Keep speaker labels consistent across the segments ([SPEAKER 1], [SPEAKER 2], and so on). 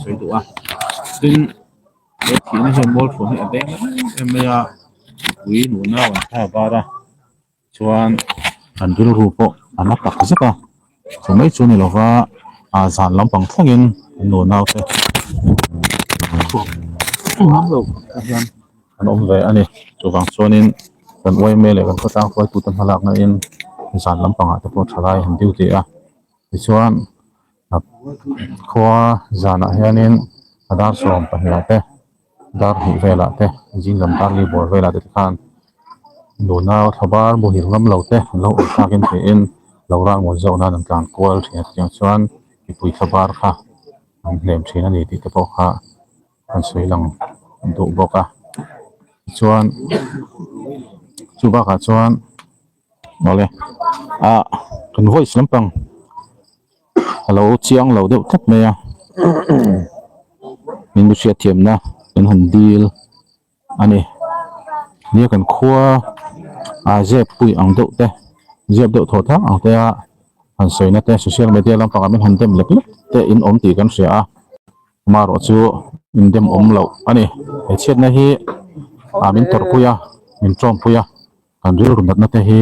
[SPEAKER 1] Sawi duh a, tin he thihna hian mualphuan hi a deng em em mai a, mipui nunau an thla var a, chuan an rilru pawh a na tak zet a, chu mai chu ni lova ah zan lampang thlengin an nunau te chhuak ngam lo te hian an awm ve a ni, chuvang chuanin kan yma leh kan khawtlang hruaitute hmalakna in zan lampangah te pawh thalai an duty a, tichuan. Khua zanah hianin a dar 12 ah te dar hnih velah te zing lam dar li bawr velah te khan nunau thlabar muhil ngam lo te an lo awm thlakin tiin lo ral mawi zawk nan an tlan kual thin a tiang chuan mipui thlabar kha an hnem thin a ni tih te pawh kha an sawi lang duh bawk a tichuan chu bakah chuan. Awle ah kan voice lampang a lo chiang lo deuh tlat mai a min lu hriat thiamna kan han dil a ni nia kan khua ah zep pui ang deuh te zep deuh thaw thang ang te a han sawina te social media lampangah min han dem lek lek te in awm tih kan hria a amaherawh chu in dem awm loh a ni he chhiatna hi ah min tawrhpui a min tawmpui a. Kan rilru natna te hi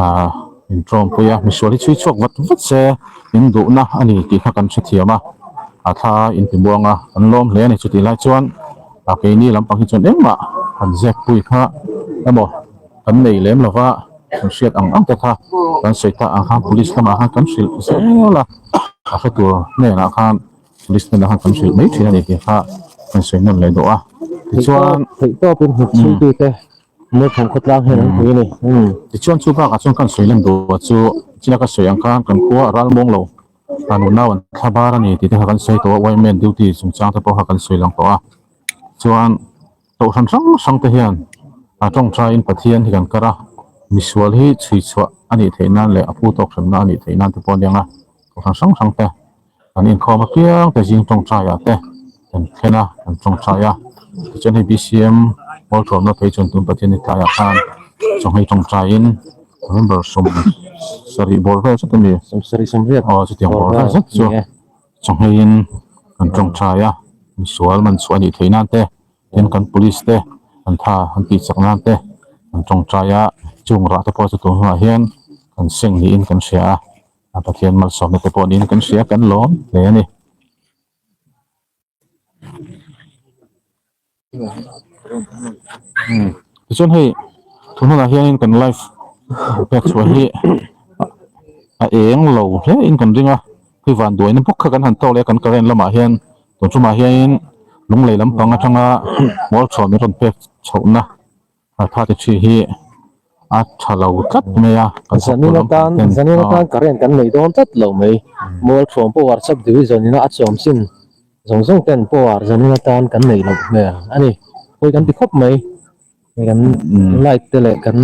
[SPEAKER 1] ah in tawngpui a, misual hi chhui chhuak vat vat se in duhna a ni tih kha kan hrethiam a, a thla in ti muang a, kan lawm hle a ni chutih lai chuan a keini lampang hi chuan engmah han zep pui kha emaw kan nei lem lova kan hriat ang ang te kha kan sawi ta ang khan police lamah khan kan hrilh zel a, a hre tur hnenah khan police hnenah khan kan hrilh mai thin a ni tih kha kan sawi nawn leh duh a, tichuan
[SPEAKER 2] theihtawpin hnutchhuitute Mualphawng khawtlang hian an pui a ni.
[SPEAKER 1] Tichuan chu bakah chuan kan sawi lan duh chu china ka sawi ang khan kan khua a ral muang lo a nunau an thla bar a ni tih te kha kan sawi tawh a yma duty chungchang te pawh kha kan sawi lang tawh a chuan tohhran hrang hrang te hian a tawngtaiin Pathian hi kan kar a misual hi chhui chhuah a nih theih nan leh a phu tawk hremna a nih theih nan te pawh a ni ang a tohhran hrang hrang te Kan inkhawm apiang te zing tawngtaiah te kan thlen a, kan tawngtai a. Tichuan hei BCM Hall thuamna phei chuan tun Pathian ni tlaiah khan chawnghei tawngtaiin November 70 bawr vel zet a ni.
[SPEAKER 2] 78
[SPEAKER 1] Aw chutiang bawr vel zet chu chawngheiin kan tawngtai a, misual man chhuah a nih theih nan te tin kan police te an tha an tih chak nan te kan tawngtai a, chung rah te pawh chu tun hunah hian kan seng niin kan hria a. A Pathian malsawmna te pawh niin kan hria kan lawm hle a ni. Tichuan hei thu hnunah hianin kan live pek chhuah hi a eng lo hle in kan ring a hei vanduaina bawk kha kan han tawk leh a kan current lamah hian tun tumah hianin lunglei lampang atanga mualchhuah min rawn pek chhohna. 33 hi a tha lo tlat mai a kan
[SPEAKER 2] Zanin atan zanin atan current kan nei dawn tlat lo mai Mualthuam power sub division ina a chawm chin zawng zawng ten power zanin atan kan nei loh hmel a ni pawi kan ti khawp mai hei kan light te leh kan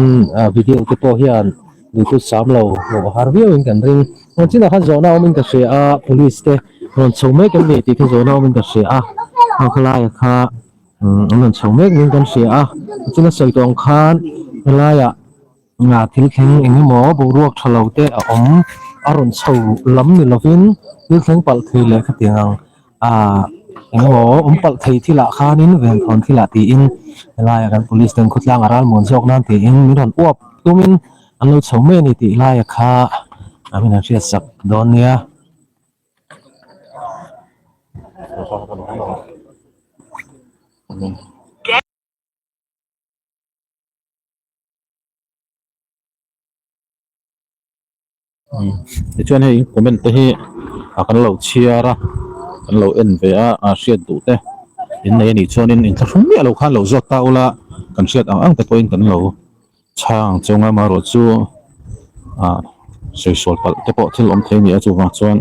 [SPEAKER 2] video te pawh hian duhtut sam lo hmuh a har viau in kan ring rawn chinah khan zawhna awm in ka hria a police te rawn chho mek em ni tih kha zawhna awm in ka hria a khawlaiah kha. Umm an rawn chho mek niin kan hria a chuna sawi tawh ang khan helaiah nga thil thleng eng emaw boruak tha lo te a awm a rawn chho lam ni lovin thil thleng palh thei leh khatiang ang ah eng emaw awm palh thei thilah khanin venthawn thilah tiin helaiah kan police ten khawtlang a ralmuan zawk nan tiin min rawn uap tumin an lo chho mai a ni tih laia kha a min han hriat sak dawn nia.
[SPEAKER 1] Tichuan hei comment te hi a kan lo chhiar a kan lo en ve a a hriat duh te in nei a nih chuanin inthlahrung miah lo khan lo zawt ta ula kan hriat ang ang te pawhin kan lo Chhang chunga marawh chu ah sawisawl palh te pawh thil awm thei a ni a chuvang chuan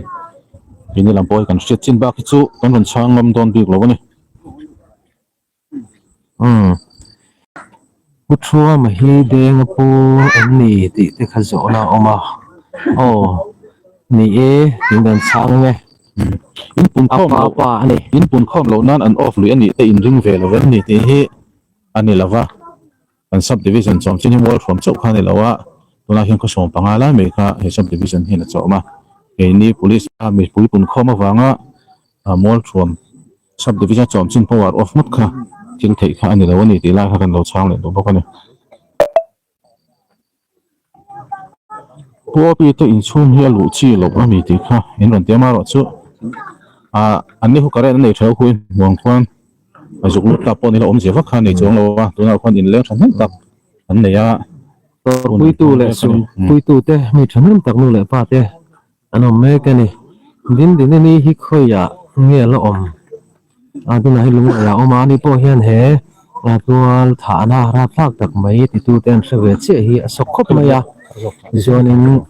[SPEAKER 1] keini lam pawh hi kan hriat chin bak hi chu kan rawn chhang ngam dawn bik lo a ni.
[SPEAKER 2] Umm Pu Thuama hi deng a pu em ni tih te kha zawhna a awm a aw ni e tih dan chhang ang e.
[SPEAKER 1] In pun khawm loh
[SPEAKER 2] pa a ni.
[SPEAKER 1] In pun khawm loh nan an off lui a nih te in ring ve lo em ni tih hi a ni lo va. Kan sub division chawm chin hi mualhruam chauh kha a ni lo a, tunah hian khawsawm panga lai mai kha he sub division hian a chawm a, keini police a mipui punkhawm avanga. Mualthuam Sub Division chawm chin power off ngawt kha thil theih kha a ni lo a ni tih lai kha kan lo chhang leh duh bawk a ni. Pu Opi te inchhung hi a luh chi loh a ni tih kha in rawn ti a amaherawhchu ah an ni hu current a nei theuh khuin hmuang khuan a zuk lut ta pawh ni la awmzia vak kha a nei chuang lo a tunah khuan inleng thahnem tak an nei a.
[SPEAKER 2] Tawrhpuitu leh sumpuitu te mi thahnem tak nu leh pa te An awm mek a ni. Dindini ni hi khawiah nge la awm? A tunah hi lunglei ah a awm a, ani pawh hian he tual thahna rapthlak tak mai titute an hre ve chiah hi a sawk khawp mai a. Tichuanin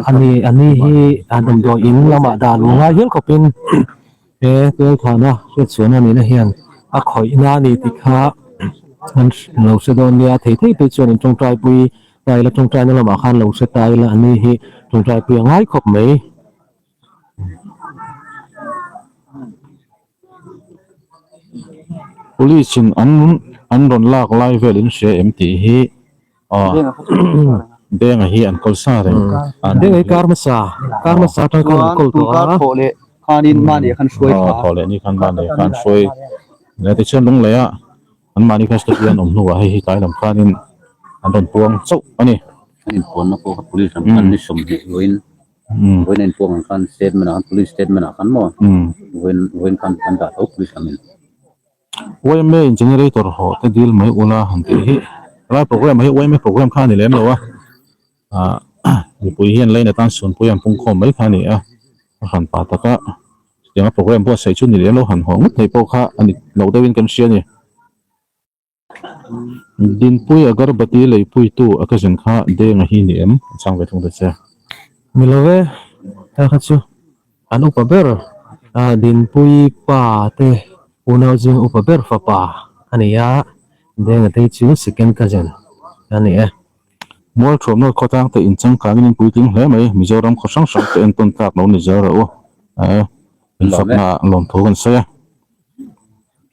[SPEAKER 2] ani ani hi a damdawi in lamah dah luh ngai hial khawpin he tual thahna hriatchhuahna nihna hian a khawihna a ni tih kha an lo hre dawn nia. Thei thei phei chuan in tawngtaipui Ta ila tawngtaina lamah khan lo hre ta ila ani hi tawngtaipui a ngai khawp mai.
[SPEAKER 1] Police in an an rawn lak lai vel in hria em tih hi aw Denga hi an kawl sa reng.
[SPEAKER 2] Denga hi kar hmasa kar hmasa atang khan an kawl tawh a.
[SPEAKER 3] Thawh leh khanin mahni khan hruai thla.
[SPEAKER 1] Thawh leh ni khan mahni khan hruai leh tichuan lunglei ah An mahni kha studio an awm hnuah hei hi tlai lam khanin an rawn puang chauh a ni.
[SPEAKER 4] An inpuanna pawh kha police lam khan ni 20 vawiin vawiin a inpuang ang khan statement ah khan police statement ah khan maw vawiin vawiin khan an dah tho police lamin.
[SPEAKER 1] Yma in generator haw te dil mai ula han tih hi helai program ah hi yma program kha a ni lem lo a. Ah mipui hian lane atan sunpui an pungkhawm mai kha a ni a, a han pa tak a, chutianga program buatsaih chu ni lem lo han haw ngawt thei pawh kha a ni lo deuhin kan hria a ni. Dinpui agarbati leipuitu a cousin kha Denga hi ni em? A chang ve thung ta che.
[SPEAKER 2] Ni lo e, hei kha chu an upa ber Dinpui pa te unau zing upa ber fapa a ni a, Denga te hi chu second cousin a ni e.
[SPEAKER 1] Mualthuamna khawtlang te inchangkangin in puitling hle mai. Mizoram khaw hrang hrang te entawn tlak lo ni zel rawh u. Ae, infakna ah lawmthu kan sawi a.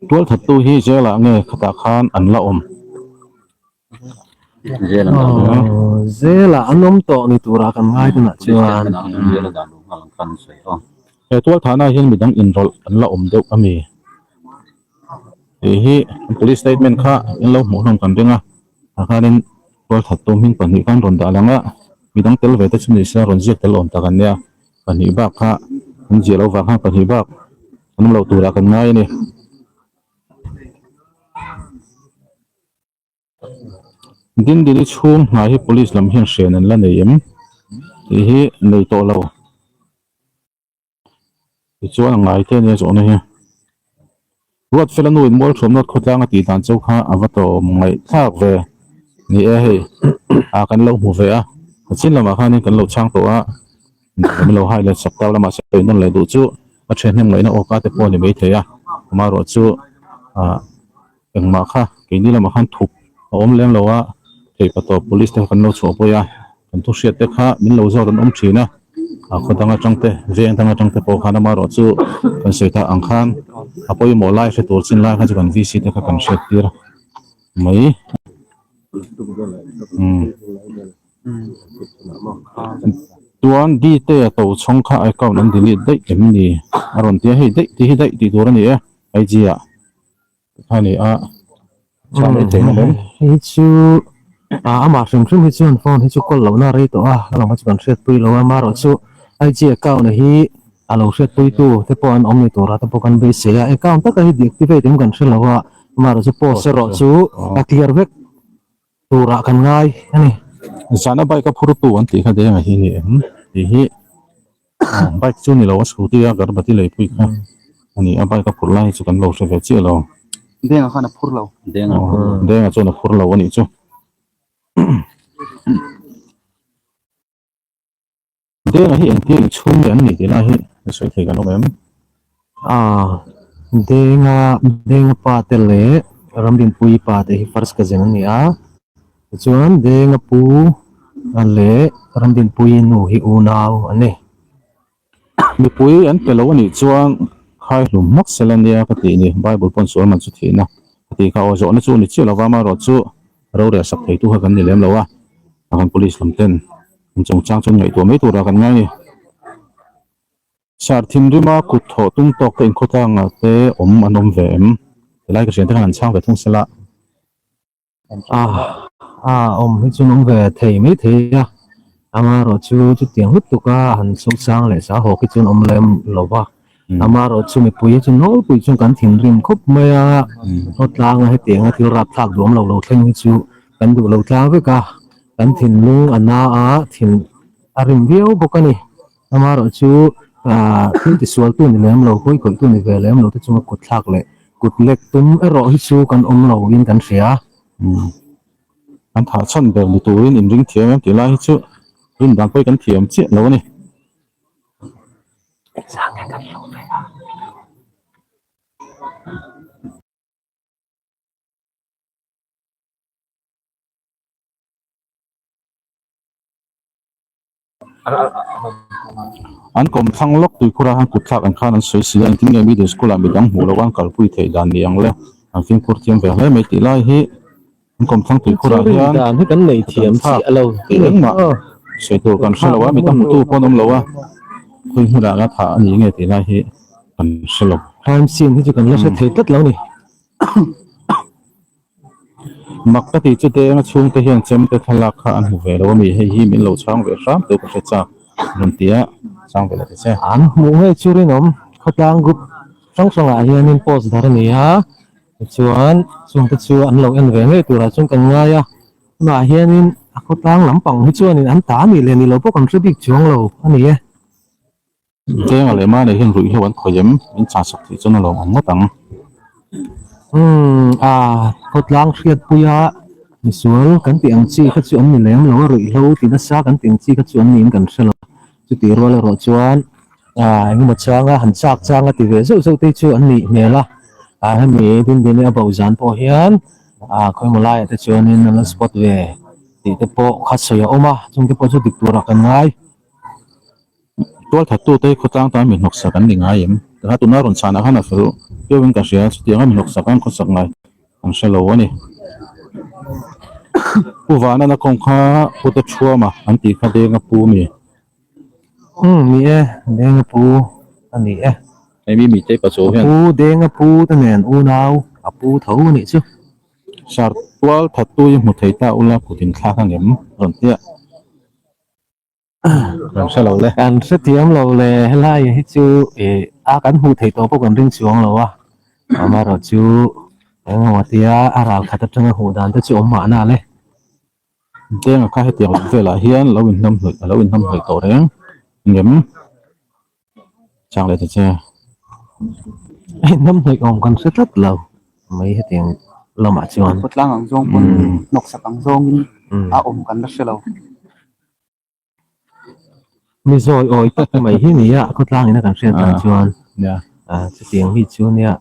[SPEAKER 1] Tualthattu hi jail ah nge khatah khan an la awm?
[SPEAKER 4] Jail an awm a.
[SPEAKER 2] Jail ah an awm tawh ni turah kan ngai tunah chuan.
[SPEAKER 1] He tualthahna ah hian midang inrawlh an la awm deuh a mi? Tih hi police statement kha in lo hmuh hlawm kan ring a. Tah khanin tualthattu hming pahnih khan rawn dah lang a, midang tel ve te chu ni se rawn ziak tel awm tak an nia, pahnih bak kha an ziah loh vang khan pahnih bak an awm loh turah kan ngai a ni. Dindini chhung hnai hi police lam hian hren an la nei em tih hi nei tawh lo. Tichuan a ngai te ania zawhna hi. Ruatfela nu in Mualthuamna khawtlang a tih dan chu kha a va tawm ngaihthlak ve ni e hei a kan lo hmu ve a a chin lamah khanin kan lo chhang tawh a min lo hai leh sak ta lamah sawi nawn leh duh chu a thehnem ngaihna awka te pawh a ni maithei a amaherawh chu ah Engmah kha keini lamah khan thup a awm lem lo a, theihpa tawp police te kha kan lo chhuah pawih a, kan thu hriat te kha min lo zawt an awm thin a, a khaw dang atang te veng dang atang te pawh khan amaherawh chu kan sawi tak ang khan a pawimawh lai hre tur chin lai kha chu kan VC te kha kan hriat tir mai. Chuan Dte a to chhawng kha account an delete daih em ni? A rawn ti a, hei daih tih hi daih tih tur a ni e IG ah. A ni a, chhuah mai theih ngawt em?
[SPEAKER 2] Hei chu amah hrim hrim hi chuan phone hi chu call lohna a rei tawh a, a lamah chu kan hriatpui lo a, amaherawh chu IG account hi a lo hriatpuitu te pawh an awm ni tura te pawh kan beisei a, account taka hi deactivate em kan hre lo a, amaherawh chu post erawh chu a clear vek turah kan ngai a ni.
[SPEAKER 1] Zana bike a phurtu an tih kha denga hi ni em tih hi bike chu ni lo a scooty a garbati leipui kha a ni a bike a phurh lai hi chu kan lo hre ve chiah lo.
[SPEAKER 3] Denga khan a phur lo.
[SPEAKER 4] Denga a phur lo.
[SPEAKER 1] Denga chuan a phur lo a nih chu. Denga hi engtia inchhung nge an nih tih lai hi ka sawi thei kan awm em?
[SPEAKER 2] Aaa Denga Denga pa te leh Ramdinpuii pa te hi first cousin an ni a, tichuan Denga pu leh Ramdinpuii nu hi unau an ni.
[SPEAKER 1] Mipui an pe lo a nih chuan khai hlum hmak sel a nia ka tih ni, Bible pawn sual man chu thihna ka tih kha aw zawhna chu a ni chiah lo va, amaherawh chu rorel sak theitu kha kan ni lem lo a, kan police lam ten An chungchang chu ngaihtuah mai turah kan ngai a ni. Sar thinrima kut thawh tum tawk te inkhawtlangah te awm an awm ve em? Tilai ka hrian te khan an chhang ve thung sela.
[SPEAKER 2] A a awm hi chu an awm ve thei mai thei a, amaherawh chu chutiang lutuk a han sosang leh sa hawk hi chu an awm lem lo va, amaherawh chu mipui hi chu nawlpui chuan kan thinrim khawp mai a, khawtlanga hetianga thil rapthlak duam lo lo thleng hi chu kan duh lo tlang vek a, kan thinlung a na a, thin a rim viau bawk a ni. Amaherawh chu thil tisualtu ni lem lo, hawi khawihtu ni ve lem lo te chunga kut thlak leh kut lek tum erawh hi chu kan awm lo in kan hria.
[SPEAKER 1] Kan thah chhan ber ni turin inring thiam em tih lai hi chu rin dan pawh hi kan thiam chiah lo a ni. An kawm thlang lawk tuikhur a han kut thlak ang khan an sawi si a, engtin nge middle school ah midang hmuh loh a an kalpui theih dan ni ang le, an fimkhur thiam ve hle mai tih lai hi an kawm thlang tuikhur ah hian
[SPEAKER 2] dan hi kan nei thiam
[SPEAKER 1] chiah lo tih engmah sawi tur kan hre lo a, midang hmutu pawh an awm lo a, khawi hmunah la thah a ni nge tih lai hi kan hre lo.
[SPEAKER 2] Crime scene hi chu kan la hre thei tlat lo ni.
[SPEAKER 1] Mak ka tih chu Denga chhungte hian chemte thlalak kha an hmu ve lo a mi, hei hi min lo chhang ve hram teuh ka hre chak rawn ti a, chhang ve la ti che.
[SPEAKER 2] An hmuh ngei chu rinawm khawtlang group hrang hrangah hianin post dar a ni a, tichuan chungte chu an lo en ve ngei turah chuan kan ngai a, tunah hianin a khawtlang lampang hi chuanin an ta a nih leh ni lo pawh kan hre bik chuang lo a ni e.
[SPEAKER 1] Denga leh Mane hian ruihhlo an khawih em? Min chah sak tih chuan a lawm ang ngawt ang.
[SPEAKER 2] Umm a, khawtlang hriatpuia misual kan tih ang chi kha chu an ni lem lo a, ruihhlo ti nasa kan tih ang chi kha chu an niin kan hre lo. Chutih rual erawh chuan ah engemaw changa han chak changa ti ve zeuh zeuh te chu an nih hmel a, ah hemi Dindini a bo zan pawh hian ah khawimaw laiah te chuanin an lo spot ve tih te pawh kha sawi a awm a, chungte pawh chu dik turah kan ngai.
[SPEAKER 1] Tual thattute hi khawtlang tan mi hnawksak an ni ngai em? Tikha tuna rawn chhanah khan a fel viauin ka hria, chutianga mi hnawksak an khawsak ngai an hre lo a ni. Pu Vanana kawng kha Pute Thuama an tih kha Denga pu a mi?
[SPEAKER 2] Umm ni e, Denga pu a ni e.
[SPEAKER 1] Hei mi mite pachu hian.
[SPEAKER 2] A pu Denga pu te nen unau a pu tho a nih chu.
[SPEAKER 1] Sir, tual thattu hi hmu thei ta ula kut inthlak angem? Rawn ti a. Kan hre lo le.
[SPEAKER 2] Kan hre thiam lo le, helai hi chu ih a kan hmuh theih tawh pawh kan ring chuang lo a, amaherawh chu engemaw tia a ral khat atanga hmuh dan te chu awm mahna le.
[SPEAKER 1] Denga kha hetiang lam velah hian lo inhnam hnawih a lo inhnam hnawih tawh reng ngem chang leh ta che.
[SPEAKER 2] Inhnam hnawih awm kan hre tlat lo mai hetiang lamah chuan.
[SPEAKER 3] Khawtlang ang zawng pawn hnawksak ang zawngin a awm kan la hre lo.
[SPEAKER 2] Mi zawi awi tak mai hi nia khawtlang ina kan hriat dan chuan chutiang mi chu nia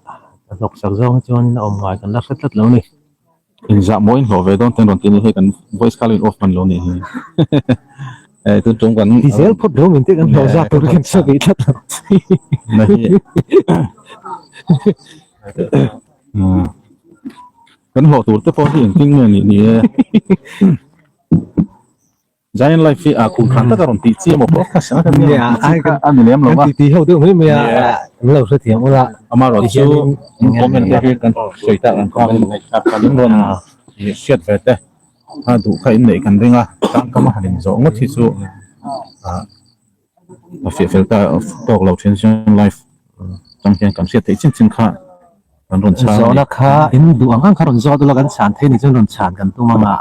[SPEAKER 2] a hnawk sak zawng hi chuan a awm ngai kan la hre tlat lo ni.
[SPEAKER 1] Inzah mawi in hlawh ve dawn ten rawn ti ni hei kan voice kha lo in off hman lo nih hi eh tun tum kan
[SPEAKER 2] ti zel phawt lo min tih kan hlawh zat tur kan hre ve tlat lo
[SPEAKER 1] na hi kan hlawh tur te pawh hi engtin nge nih ni e. Giant Life hi a khum khan taka rawn tih chi emaw podcast ang kha nia rawn tih chi kha a ni lem lo va.
[SPEAKER 2] Kan titi ho deuh mai mai a, an lo hrethiam ula.
[SPEAKER 1] Amaherawh chu comment te hi kan sawi tak ang khan in rawn hriat ve te a duh kha inneih kan ring a, tangkam a han inzawh ngawt hi chu a fiah fel ta tawk lo thin Giant Life atang hian kan hriat theih chin chin kha kan rawn chhang a ni.
[SPEAKER 2] Zawhna kha in duh ang ang kha rawn zawt ula kan chhan thei ni chuan rawn chhan kan tum ang a.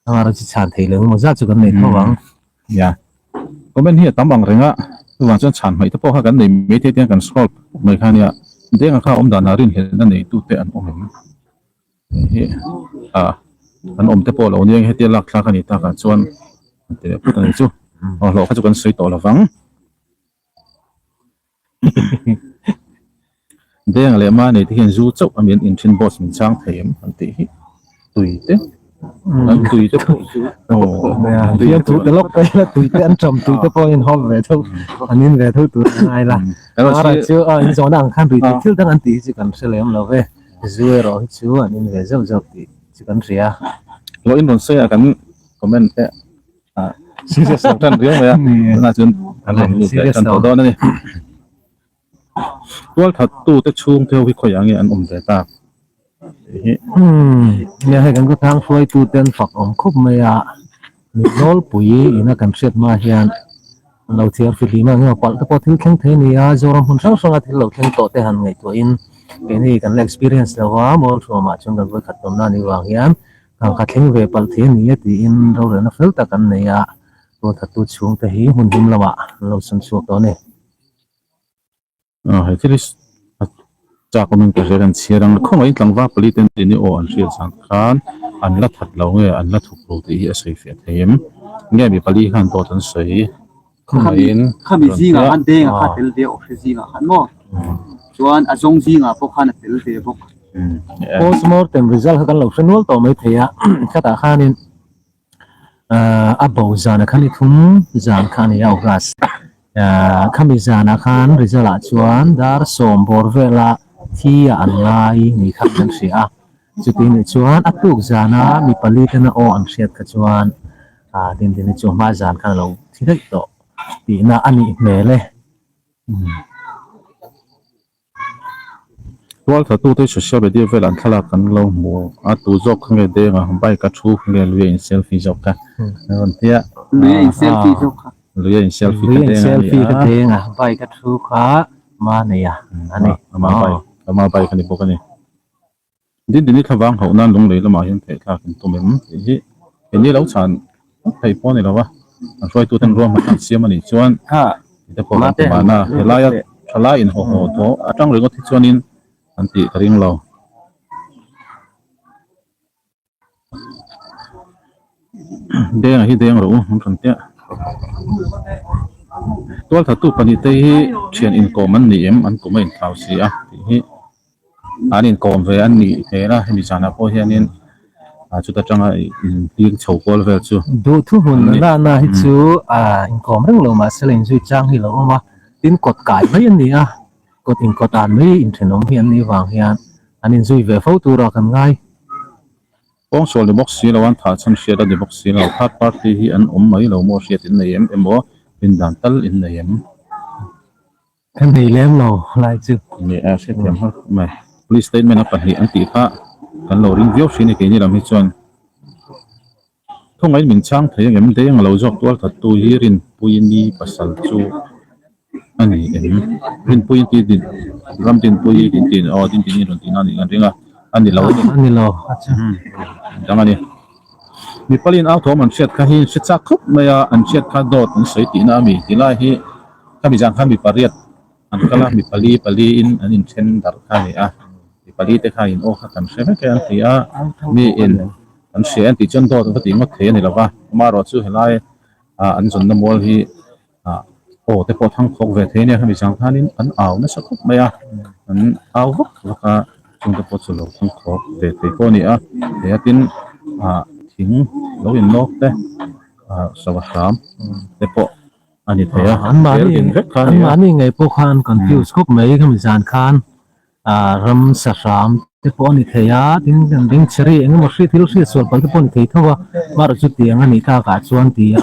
[SPEAKER 2] Amah chu chhan thei lo emaw zat chu kan nei tho ang.
[SPEAKER 1] Nia. Comment hi a tam ang reng a, chuvang chuan chhan hmaih te pawh kha kan nei mai thei tiang kan scroll puk mai kha nia. Denga kha awm danah rinhlelhna neitute an awm em? Hei hi a an awm te pawh lo nia hetia lak thlak a ni takah chuan an ti leh phut a ni chu. Aw hlawh kha chu kan sawi tawh lovang. Denga leh Mane te hian zu chauh a min inthin boss min chang thei em an tih hi tui te an tui te pawh chu
[SPEAKER 2] tui an tui te lawk mai la tui te an ṭam tui te pawh in hawp ve tho an in ve tho tur a ngai la ara chu a in zawhna ang khan tui te thil dang an tih hi chu kan hre lem lo ve zu erawh hi chu an in ve zeuh zeuh tih chu kan hria.
[SPEAKER 1] Hlawh in rawn sawi a kan comment te. Serious lo tan riau mai a tunah chuan An rawn lut leh tan tawh dawn a ni. Tualthattute chhungte ho hi khawiah nge an awm ve tak tih hi.
[SPEAKER 2] Umm nia hei kan khawtlang hruaitute an fak awm khawp mai a, mi nawlpui ina kan hriat hma hian an lo thiar fihlim a, engemaw palh te pawh thil thleng thei a ni a, Zoram hmun hrang hranga thil lo thleng tawh te han ngaihtuahin keini kan la experience lo a, Mualthuamah chuan kan vawikhat tawnna a nih vang hian kan kha thleng ve palh thei a ni a tiin rorelna fel tak an nei a, tualthattu chhungte hi hmun him lamah an lo sawn chhuak tawh a ni.
[SPEAKER 1] Aw he thil hi a chak awmin ka hria kan chhiar ang khawngaih in tlangval pali ten tih ni aw an hriat zan khan an la that lo nge an la thuk lo tih hi a sawi fiah thei em nge mi pali khan dawt an sawi khawngaih in
[SPEAKER 3] Khami zingah khan deng a kha tel ve awk hre zingah khan maw chuan a zawng zingah pawh khan a tel ve bawk.
[SPEAKER 2] Postmortem result kha kan lo hre nual tawh mai thei a khatah khanin A bo zan a khan i thum zan kha a ni a August khami zanah khan result ah chuan dar sawm bawr vela thi ah an ngai ni kha kan hria a chuti nih chuan a tuk zana mi pali tena aw an hriat kha chuan Dindini chu hma zan khan a lo thi daih tawh tihna a nih hmel e.
[SPEAKER 1] Tualthatute social media velah an thlalak kan lo hmu a, tu zawk kha nge deng a, bike a thu kha nge lui a in selfie zawk kha an rawn ti a.
[SPEAKER 3] Lui a in selfie zawk kha.
[SPEAKER 1] Lui a in selfie kha deng a ni a.
[SPEAKER 2] Lui a in selfie kha deng a, bike a thu kha ma nei a a ni.
[SPEAKER 1] Ama bike, ama bike a ni bawk a ni. Dindini thlavang hauh nan lunglei lamah hian theih thlak in tum em tih hi keini lo chhan vak thei pawh a ni lo va, an hruaituten ruahman an siam a nih chuan tite pawh kan ti mahna helaia thalai in haw haw tawh atang ringawt hi chuanin an tih ka ring lo. Denga hi deng rawh u an rawn tia. Tualthattu pahnihte hi thian inkawm an ni em an kum a inthlau si a tih hi an inkawm ve an nih hmel a hemi zanah pawh hianin ah chuta tanga inhling chho kual vel chu
[SPEAKER 2] Duhthu hun nana hi chu ah inkawm reng lo mahse la inzui chang hi lo awm a tin kawt kai mai an ni a kawt inkawt an mai inthenawm hi an nih vang hian an inzui ve fo turah kan ngai.
[SPEAKER 1] Kawngsual ni bawk si lo an thah chhan hriat a ni bawk si lo. Third party hi an awm mai lo maw hriat in nei em emaw rindan tal in nei em?
[SPEAKER 2] Ka nei lem lo lai chu.
[SPEAKER 1] Ni a hriatthiam har khawp mai. Police statement a pahnih an tih kha kan lo ring viau thin a keini lam hi chuan. Thawngaiin min chhang thei angem deng lo zawk tual thattu hi Rinpuini pasal chu a ni em? Rinpuiin ti din ram Dinpuii din tin aw din tinin rawn tihna a nih kan ring a, a ni lo a ni.
[SPEAKER 2] A ni lo a chu.
[SPEAKER 1] Dang a ni. Mi paliin au thawm an hriat kha hi hre chak khawp mai a, an hriat kha dawt an sawi tihna a mi ti lai hi khami zan khan mi pariat an kal a, mi pali pali in an inthen darh kha a ni a, mi pali te kha in aw kha kan hre vek e an ti a, mi in an hria an tih chuan dawt va tih ngawt thei a ni lo va, amaherawh chu helai ah an zawnna mual hi ah aw te pawh thang khawk ve thei a nia hemi chang khanin an au nasa khawp mai a, an au vak vak a chungte pawh chu lo thang khawk ve thei pawh a ni a, hei a tin ah thing lo in lawk te ah sava hram te pawh. a ni thei a,
[SPEAKER 2] an din vek kha a ni a. Anmahni ngei pawh khan confuse khawp mai khami zan khan ram sa hram te pawh a ni thei a, tin kan beng chhe ri eng emaw hri thil hriat sual palh te pawh a ni thei tho a, amaherawh chu tiang a nih takah chuan tia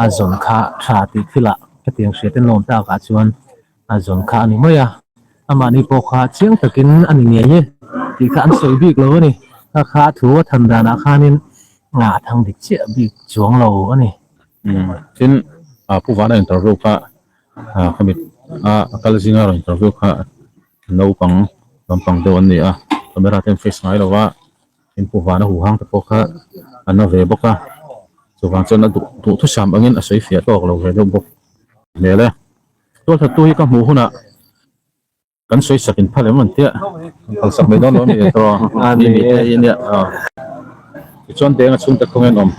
[SPEAKER 2] a zawn kha tha tih thilah hetiang hriat en lawm takah chuan a zawn kha a ni mai a, amahni pawh kha chiang takin a ni ngei e tih kha an sawi bik lo a ni, kha kha thu a than danah khanin a thang dik chiah bik chuang lo a ni.
[SPEAKER 1] Tin, Pu Vana interview kha khami a kal zinga rawn interview kha naupang lampang deuh an ni a, camera te an face ngai lo va, tin Pu Vana huhang te pawh kha a na ve bawk a, chuvang chuan a duh duhthusam angin a sawi fiah tawk lo ve deuh bawk hmel e. Tualthattu hi ka hmuh hunah. Kan sawi sak in phal em an tia phal sak mai dawn lo ani tawh mi mi te hi ania tichuan denga chhungte khawnge an awm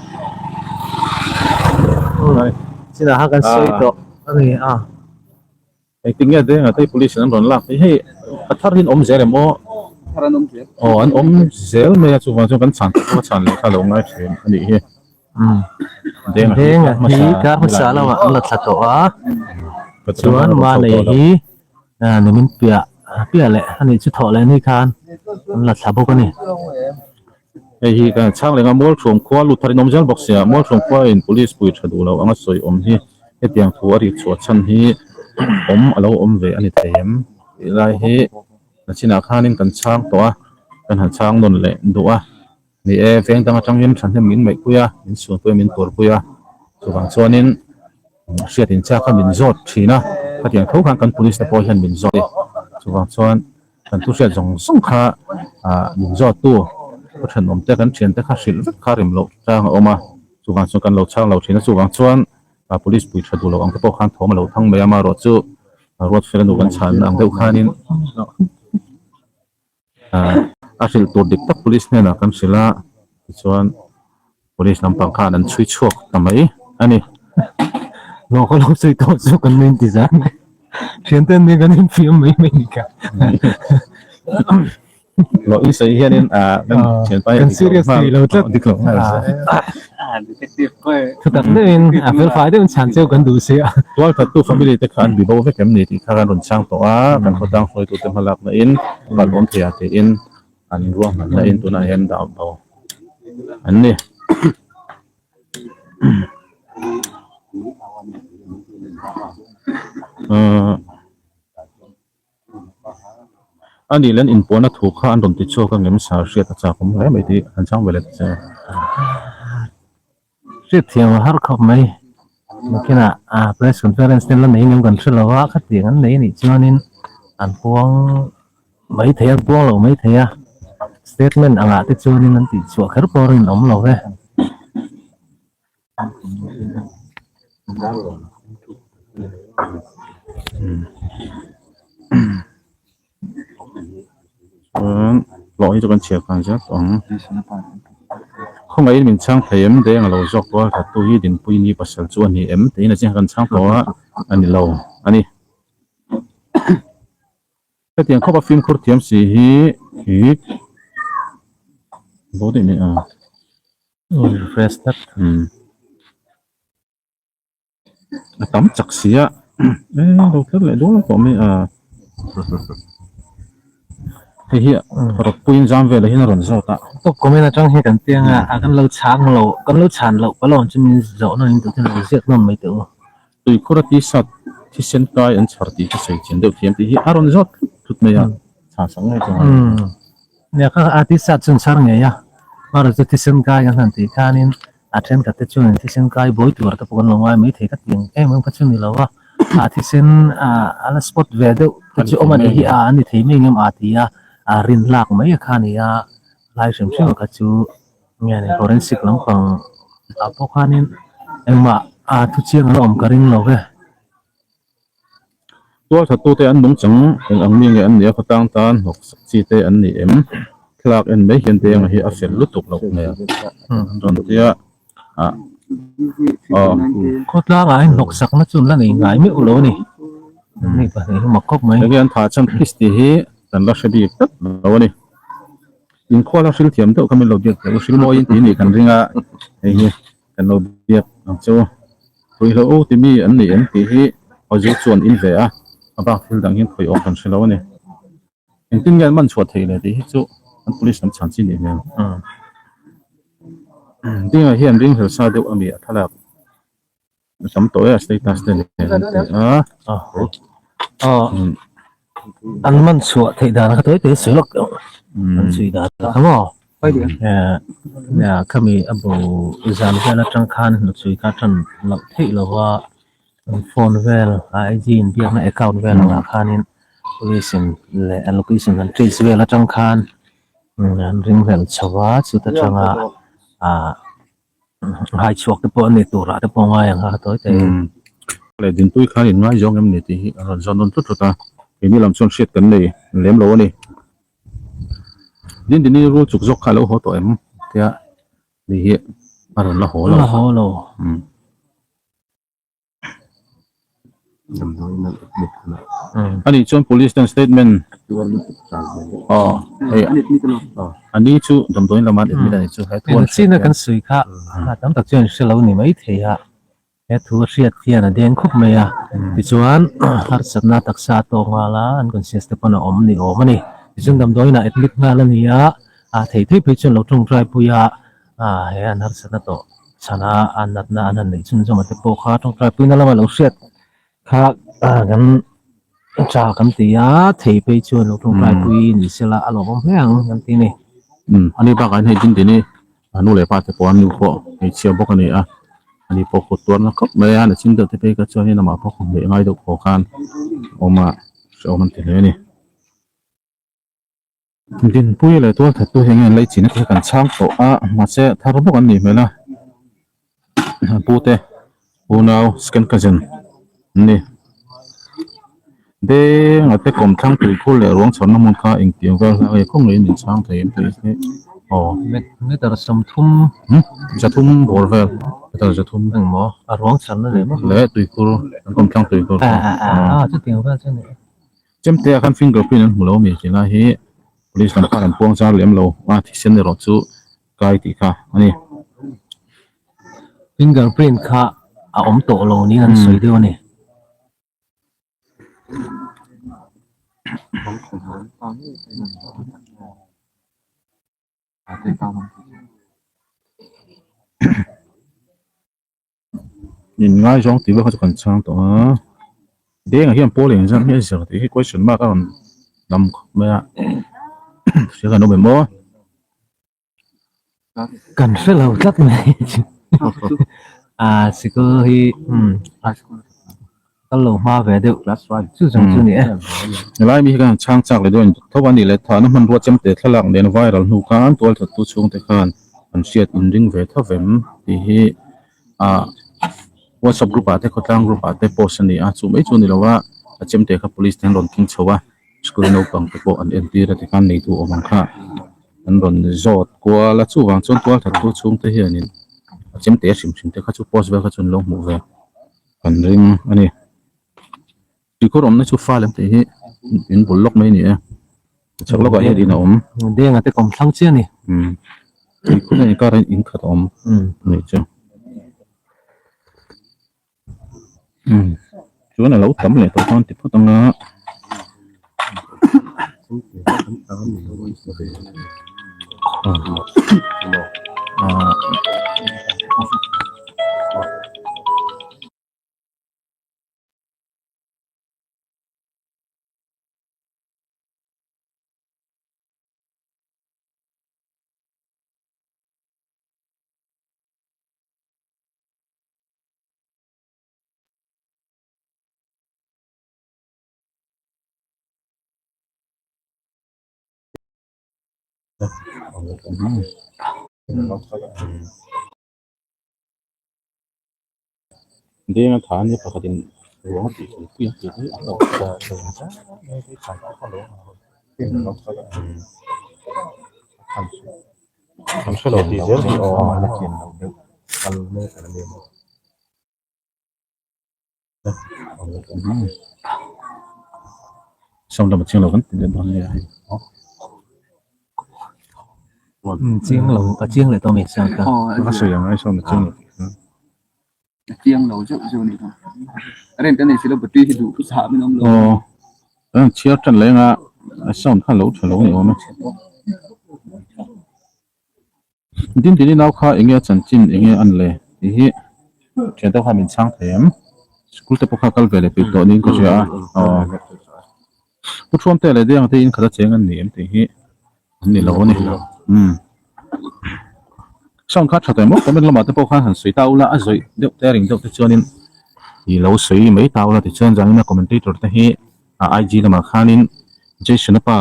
[SPEAKER 2] chinah khan kan sawi tawh ani a
[SPEAKER 1] engtin nge denga te police in an rawn lak hi hei a thar hi an awm zel em aw aw an awm zel mai a chuvang chuan kan chhan te pawh a chhan leh kha lo ngai thin anih hi
[SPEAKER 2] denga hi kar hmasa lamah an la thla tawh a chuan manei hi Nimin piah piah leh a nih chu thawh leh ni khan an la thla bawk a ni.
[SPEAKER 1] Hei hi kan chhang leh nga Mualthuam khua lut thar in awm zel bawk sia, Mualthuam khua in police pui tha duh lo anga sawi awm hi. Hetiang thu a rik chhuah chhan hi awm a lo awm ve a ni thei em tih lai hi nachinah khanin kan chhang tawh a, kan han chhang nawn leh duh a. Ni e, veng dang atangin thahnem min ngaihpui a, min suanpui a, min tuarpui a, chuvang chuanin hriat inchak kha min zawt thin a, khatiang tho khan kan police te pawh hian min zawt a ni. Chuvang chuan kan thu hriat zawng zawng kha ah min zawttu ka thenawm te kan thiante kha hrilh vek kha rem loh chang a awm a, chuvang chuan kan lo chhang lo thin a, chuvang chuan ah police pui tha duh loh ang te pawh khan thawm a lo thang mai a, amaherawh chu Ruatfela nu kan chhanna ang deuh khanin. A hrilh tur dik tak police hnenah kan hrilh a tichuan police lampang khan an chhui chhuak ta mai a ni.
[SPEAKER 2] Lo ka lo sawi tawh chu kan min ti zan mai. Thian ten nen kan infiam mai mai ni kha.
[SPEAKER 1] Lo in sawi hianin a kan thianpa hi
[SPEAKER 2] Kan serious thei lo tlat.
[SPEAKER 1] Dik lo nghal se.
[SPEAKER 2] Thutak deuhin a felfai deuhin chhan cheu kan duh si a.
[SPEAKER 1] Tualthattu family te kha an bi bo vek em ni tih kha kan rawn chhang tawh a, kan khawtlang hruaitute hmalakna in palh awm thei ah tiin an ruahmanna in tunah hian dah bo an ni. A nih leh an inpuahna thu kha an rawn ti chhuak a ngem sar hriat a chak awm hle mai tih an chhang ve leh ta che.
[SPEAKER 2] Hriat thiam a har khawp mai. Nakinah press conference te la nei ngem kan hre lo a, khatiang an nei anih chuanin an puang mai thei a, an puang lo mai thei a. Statement angah te chuanin an tihchhuah kher pawh rinawm lo ve.
[SPEAKER 1] Hlawh hi chu kan chhiar khan zet ang. Khawngaihin min chhang thei em deng a lo zawk tual that tu hi Dinpui ni pasal chu a ni em tiin a chiang kan chhang tawh a a ni lo a ni. Hetiang khawpa fimkhur thiam si hi hi bo daih mai a.
[SPEAKER 2] Refresh tlat.
[SPEAKER 1] A tam chak si a. E lo tlat leh dual tawh mai a. Hei hi rawt puiin zam velah hian a rawn zawt a.
[SPEAKER 2] Top comment atang hian kan piang a, a kan lo chhang lo, kan lo chhan loh palawn chu min zawh nawn in duh lo ziak nawn mai teh u.
[SPEAKER 1] Tuikhur a tisat thisen kai an chhar tih ka sawi chian deuh thiam tih hi a rawn zawt thut thut mai a, chhan sak ngei chu ngai.
[SPEAKER 2] Nia kha a tisat chu an chhar ngei a, hmar chu thisen kai an han tih khanin a thenkhat te chuan thisen kai buai tur te pawh kan lo ngai mai thei ka ti ang em em kha chu ni lo a, a thisen a la spot ve deuh te chu awm a nih hi a a ni thei mai ang em a ti a, a rin lak mai a kha a ni a, lai hrim hrim kha chu. Nge ni forensic lampang ah pawh khanin engmah a thu chiang an awm ka ring lo ve.
[SPEAKER 1] Tualthattute an nungchang eng ang mi nge an nih a khawtlang tan hnawk sak chi te an ni em? Thlalak en mai hian Denga hi a fel lutuk loh hmel an rawn ti a, ah aw.
[SPEAKER 2] Khawtlangah hian hnawk sakna chu an la nei ngai meuh lo a ni. Hei pahnih hi mak khawp mai.
[SPEAKER 1] Heng hi an thah chhan Christy hi kan la hre bik tlat lo a ni. Inkhual a hril thiam deuh kha min lo biak teh u, hril mawiin tih nih kan ring a, hei hi kan lo biak ang che u. Ruihhlo u ti mi an ni em tih hi Awzu chuan in ve a, a bak thil dang hian khawi awm kan hre lo a ni. Engtin nge an man chhuah theih le tih hi chu an police lam chhan chi nih hmel. Dinga hian ringhlel sa deuh a mi a thlalak. A tam tawh e a status te nen an ti a.
[SPEAKER 2] An man chhuah theih dan kha tawi tawi sawi lawk teh an chhui dan kha maw khami a bo zan vel atang khan hnuchhui kha tan loh theih lo va an phone vel IG in biakna account vel angah khanin police in leh a location an trace vel atang khan an ring hlel chho va chuta tanga ah. Hai chhuak te pawh a ni tur ah te pawh ngai ang a tawi tawi.
[SPEAKER 1] Leh Dinpui khan in ngaizawng em ni tih hi a rawn zawn nawn tlut tlut a, keini lam chuan hriat kan nei lem lo a ni. Dindini rul chuk zawk kha a lo haw tawh em tia ni hi a rawn la haw lo.
[SPEAKER 2] La haw lo.
[SPEAKER 1] Ani chuan police ten statement aw hei ani chu damdawiin lama an admit a ni chu he thu an
[SPEAKER 2] China kan sawi kha tam tak chuan hre lo ni mai thei a he thu a hriat hian a deng khawp mai a tichuan harsatna taksa a tawk nghal a unconscious te pawn a awm ni awm a ni tichuan damdawiin ah admit nghal a ni a a thei thei phei chuan lo tawngtai pui a he an harsatna tawh. chhana a natna an han neih chhunzawm a te pawh kha tawngtai puina lama lo hriat kha kan tha kan ti a thei phei chuan lo tawngtai pui ni sela a lawmawm hle ang kan ti a ni.
[SPEAKER 1] Umm ani bakah hian hei ding dini a nu leh pa te pawh an nu pawh hmeichhia bawk a ni a ani pawh kut tuarna khawp mai a nachin deuh te phei kha chuanin amah pawh khaw hmeh ngai deuh pawh khan awm a hrehawm an ti hle a ni. Dinpui leh tual thattu hi enge an lei chin a kan chhang tawh a mahse thar bawk an nih hmel a pute unau second cousin an ni denga te kawmthlang tuikhur leh ruang chhawrna hmun kha engtiang vel hla nge khaw ngeiin min chhang thei em tih hi aw
[SPEAKER 2] meter sawmthum
[SPEAKER 1] zathum bawr vel meter zathum
[SPEAKER 2] engmaw a ruang chhawrna leh maw
[SPEAKER 1] leh tuikhur an kawmthlang tuikhur
[SPEAKER 2] a a a chutiang vel chu a ni.
[SPEAKER 1] Chemte ah khan finger print an hmu lo ami tih lai hi police lam khan an puang zar lem lo a thisen erawh chu kai tih kha a ni.
[SPEAKER 2] Finger print kha a awm tawh lo niin an sawi deuh a ni.
[SPEAKER 1] In ngaizawng tih vel kha chu kan chhang tawh a deng ah hian pawl eng zat nge a zir tih hi question mark a rawn lam khawp mai a hria kan awm em aw.
[SPEAKER 2] Kan hre lo tlat mai a sikul hi umm kal lo hma ve deuh chu zawng chu ni e.
[SPEAKER 1] Helai mi hi khan chhang chak leh dawn tho a nih leh thahna hmanrua chemte thlalak nen viral hnu khan tualthattu chhungte khan an hriat inring ve tho vem tih hi ah whatsapp group ah te khawtlang group ah te post a ni a chu mai chu a ni lo a a chemte kha police te an rawn keng chho a school naupang te pawh an entir a tikhan neitu awm ang kha an rawn zawt kual a chuvang chuan tualthattu chhungte hianin a chemte hrim hrim te kha chu post vel kha chu an lo hmuh ve. Kan ring a ni. Tuikhur awmna chu fal an tih hi in bul lawk mai a ni e. Chhak lawkah hian in a awm.
[SPEAKER 2] Denga te kawm thlang chiah a ni.
[SPEAKER 1] Umm. Tuikhur hian inkar hian in khat a awm a nih chu. Umm. Chuan a lo tam leh tawh khan ti phawt ang a. Denga tha ania pakhatin ruang a tih fel pui ang tih hi a an hre lo tih zel hi aw. Sound lam a chiang lo kan ti leh dawn nia hei.
[SPEAKER 2] Chiang lo a chiang leh tawh mai sound kha.
[SPEAKER 1] A sawi ang ai sound a chiang lo tih kha.
[SPEAKER 3] A chiang lo zeuh zeuh a nih kha. Rent a nei si lo battery hi duh thusa min awm lo.
[SPEAKER 1] Aw kan chhiar tan leng a sound kha lo tha lo a ni awm e. Din dini nau kha enge a chanchin enge an le tih hi thian te kha min chhang thei em school te pawh kha kal ve leh peih tawh niin ka hria a aw pu thuam te leh deng te in khat a cheng an ni em tih hi an ni lo a ni umm sound kha tha tawh em aw comment lamah te pawh khan han sawi ta ula a zawih deuh te a ring deuh te chuanin i lo sawi mai ta ula tichuan zanin a commentator te hi a IG lamah khanin Jason-a pa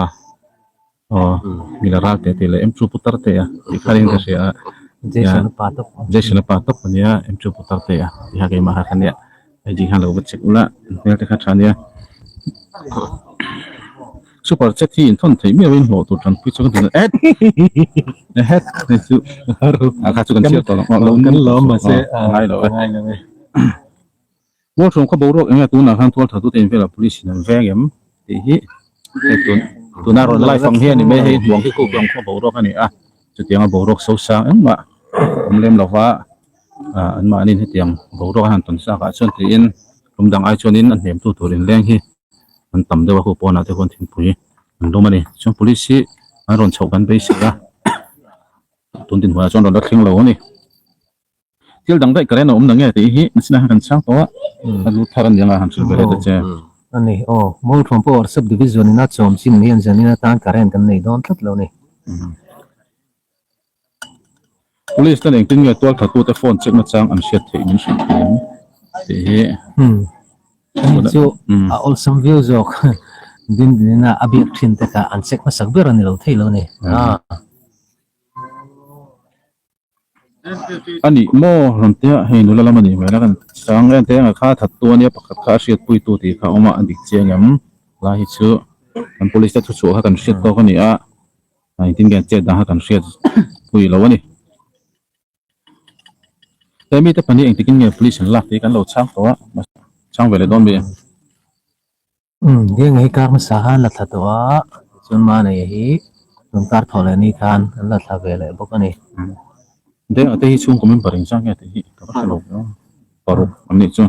[SPEAKER 1] Aw, mila ral teh tih leh em chu putar teh a tih kha in ka hria a.
[SPEAKER 2] Jason a pa tawp.
[SPEAKER 1] Jason a pa tawp a nia em chu putar teh a tih kha keimah kha ka nia. IG khan lo va check ula hmel te kha tha nia. Super chat hi inthawn theih miau in hlawh tur tanpui chu ka duh et. Het hei chu a kha chu kan chhiar tawh lo.
[SPEAKER 2] Kan lawm mahse
[SPEAKER 1] ngai lo e. Mualhrawm khaw boruak enge tunah khan tual thatute in velah police in an veng em tih hi hei tun tuna rawn live ang hi a ni mai hei hmuang hi kuk ang khaw boruak a ni a chutianga boruak so sang engmah awm lem lova ah anmahniin hetiang boruak an han tawn chak ah chuan tiin tum dang ai chuanin a hnemtu tur inleng hi an tam deuh a khu pawnah te khuan thingpui an lum a ni chuan police hi an rawn chhoh kan beisei a tun dinhmunah chuan rawn la thleng lo a ni. Thil dang daih current a awm na nge tih hi nachina khan kan chhang tawh a, a lu thar a ni anga han hrilh ve leh ta che.
[SPEAKER 2] A ni aw, Mualthuam Power Sub Division in a chawm chin hian zanin atan current kan nei dawn tlat lo ni.
[SPEAKER 1] Police ten engtin nge tual thatute phone check nachang an hriat theih min hrilh thei em tih hi.
[SPEAKER 2] Ani chu a awlsam viau zawk din din a a biak thin te kha an check hmasak ber a ni lo thei lo ni.
[SPEAKER 1] A nih maw rawn tia hei nula lam a nih hmel a kan chang em te ang kha that tu a nia pakhat kha a hriatpui tu tih kha a awm a a dik chiang em lai hi chu kan police te thuchhuah kha kan hriat tawk a ni a. Engtin nge chet dang kha kan hriat pui lo a ni. He mite pahnih engtikin nge police an lak tih kan lo chhang tawh a, chhang ve leh dawn mi.
[SPEAKER 2] Umm, Denga hi kar hmasa khan la thla tawh a, tichuan Manei hi tun kar thawh leh ni khan an la thla ve leh bawk a ni.
[SPEAKER 1] Denga te hi chhungkaw member engzah nge tih hi ka va hre lo ve a, paruk an nih chu.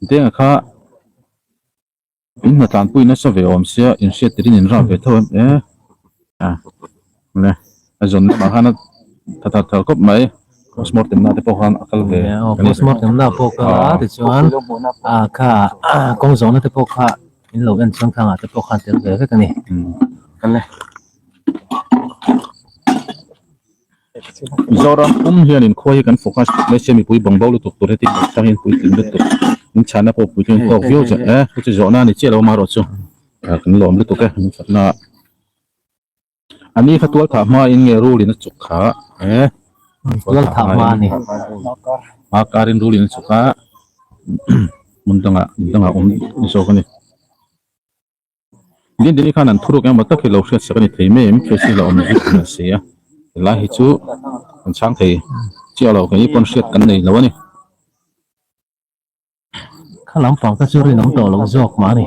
[SPEAKER 1] Denga kha. In hna tlanpui nasa ve awm sia in hriat tir in in rap ve tho em e a le a zawn lamah khan a tha thar thar khawp mai postmortem na te pawh khan a kal ve
[SPEAKER 2] postmortem na pawh kal a tichuan a kha kawng zawhna te pawh kha in lo en chuan khangah te pawh khan tel ve vek a ni.
[SPEAKER 1] Mizoram pum hianin khua hi kan focus tuk mai sia mipui bawng bo lutuk tur heti tur tangin puitling lutuk min chhana pawh puitling tawk viau che e chu chu zawhna a ni chiah lo amaherawh chu kan lawm lutuk e min fakna ah a ni kha tual thah hma in nge rul in a chuk kha e
[SPEAKER 2] tual thah hma a ni
[SPEAKER 1] hma karin rul in a chuk a hmun dangah dangah awm zawk a ni. Dindini khan an thuruk engemaw tak hi lo hriat sak a ni thei mai em case hi la awm zui thin a si a helai hi chu kan chhang thei chiah lo keini pawn hriat kan nei lo a ni.
[SPEAKER 2] Kha lampang te chu rinawm tawh lo zawk mah a ni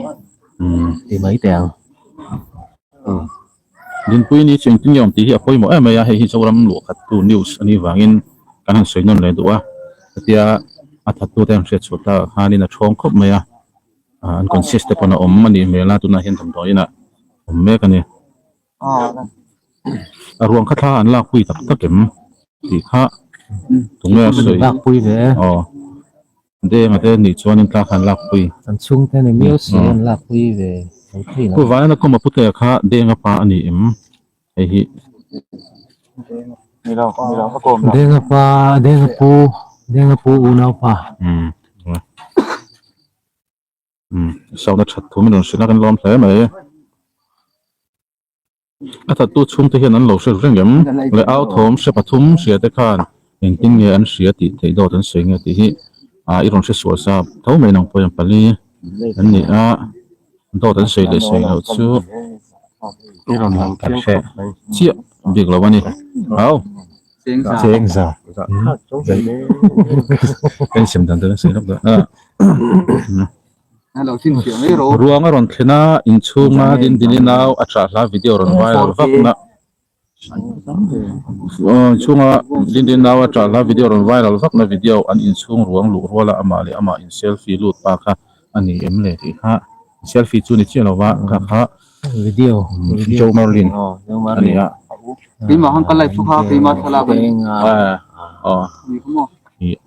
[SPEAKER 2] ti mai teh ang.
[SPEAKER 1] Dinpui ni chu engtin nge awm tih hi a pawimawh em mai a hei hi Zoram luhkhattu news a nih vangin kan han sawi nawn leh duh a hetia a thattute an hriat chhuah takah khanin a thawng khawp mai a. An consist te pawn a awm a nih hmel a tunah hian damdawiin ah awm mek a ni. A ruang kha thla an lak pui tak tak em tih kha tunge a sawi.
[SPEAKER 2] Lak pui ve e.
[SPEAKER 1] Aw Denga te nih chuanin thla kha an lak pui.
[SPEAKER 2] An chhungte ni miau si an lak pui ve lo thei lo.
[SPEAKER 1] Pu Vanana Kuma Putea kha Denga pa a ni em hei hi.
[SPEAKER 2] Denga pa Denga pu Denga pu unau pa.
[SPEAKER 1] Umm. Sauna that thu min rawn hrilh a kan lawm hle mai. A thattu chhungte hian an lo hre reng em? Leh au thawm hre pathum hria te khan engtin nge an hria tih theih dawt an sawi nge tih hi ah i rawn hre sual sa tho mai nang pawhin pali an ni a, dawt an sawi leh sawi loh chu kan hre chiah bik lo a ni. Au. Chengza. Kan sem dan te sawi lawk dah. Ruang a rawn thlen a, inchhunga Dindini nau a ṭah hla video rawn viral vak na. Inchhunga Dindini nau a ṭah hla video rawn viral vak na video an inchhung ruang luh ruala amah leh amah in selfie lut pa kha a ni em le tih kha selfie chu ni chiah lo va kha kha
[SPEAKER 2] Video
[SPEAKER 1] Joe Merlin a ni a.
[SPEAKER 3] Keimah khan ka live chu kha keimah thlalak a ni.
[SPEAKER 1] Aw.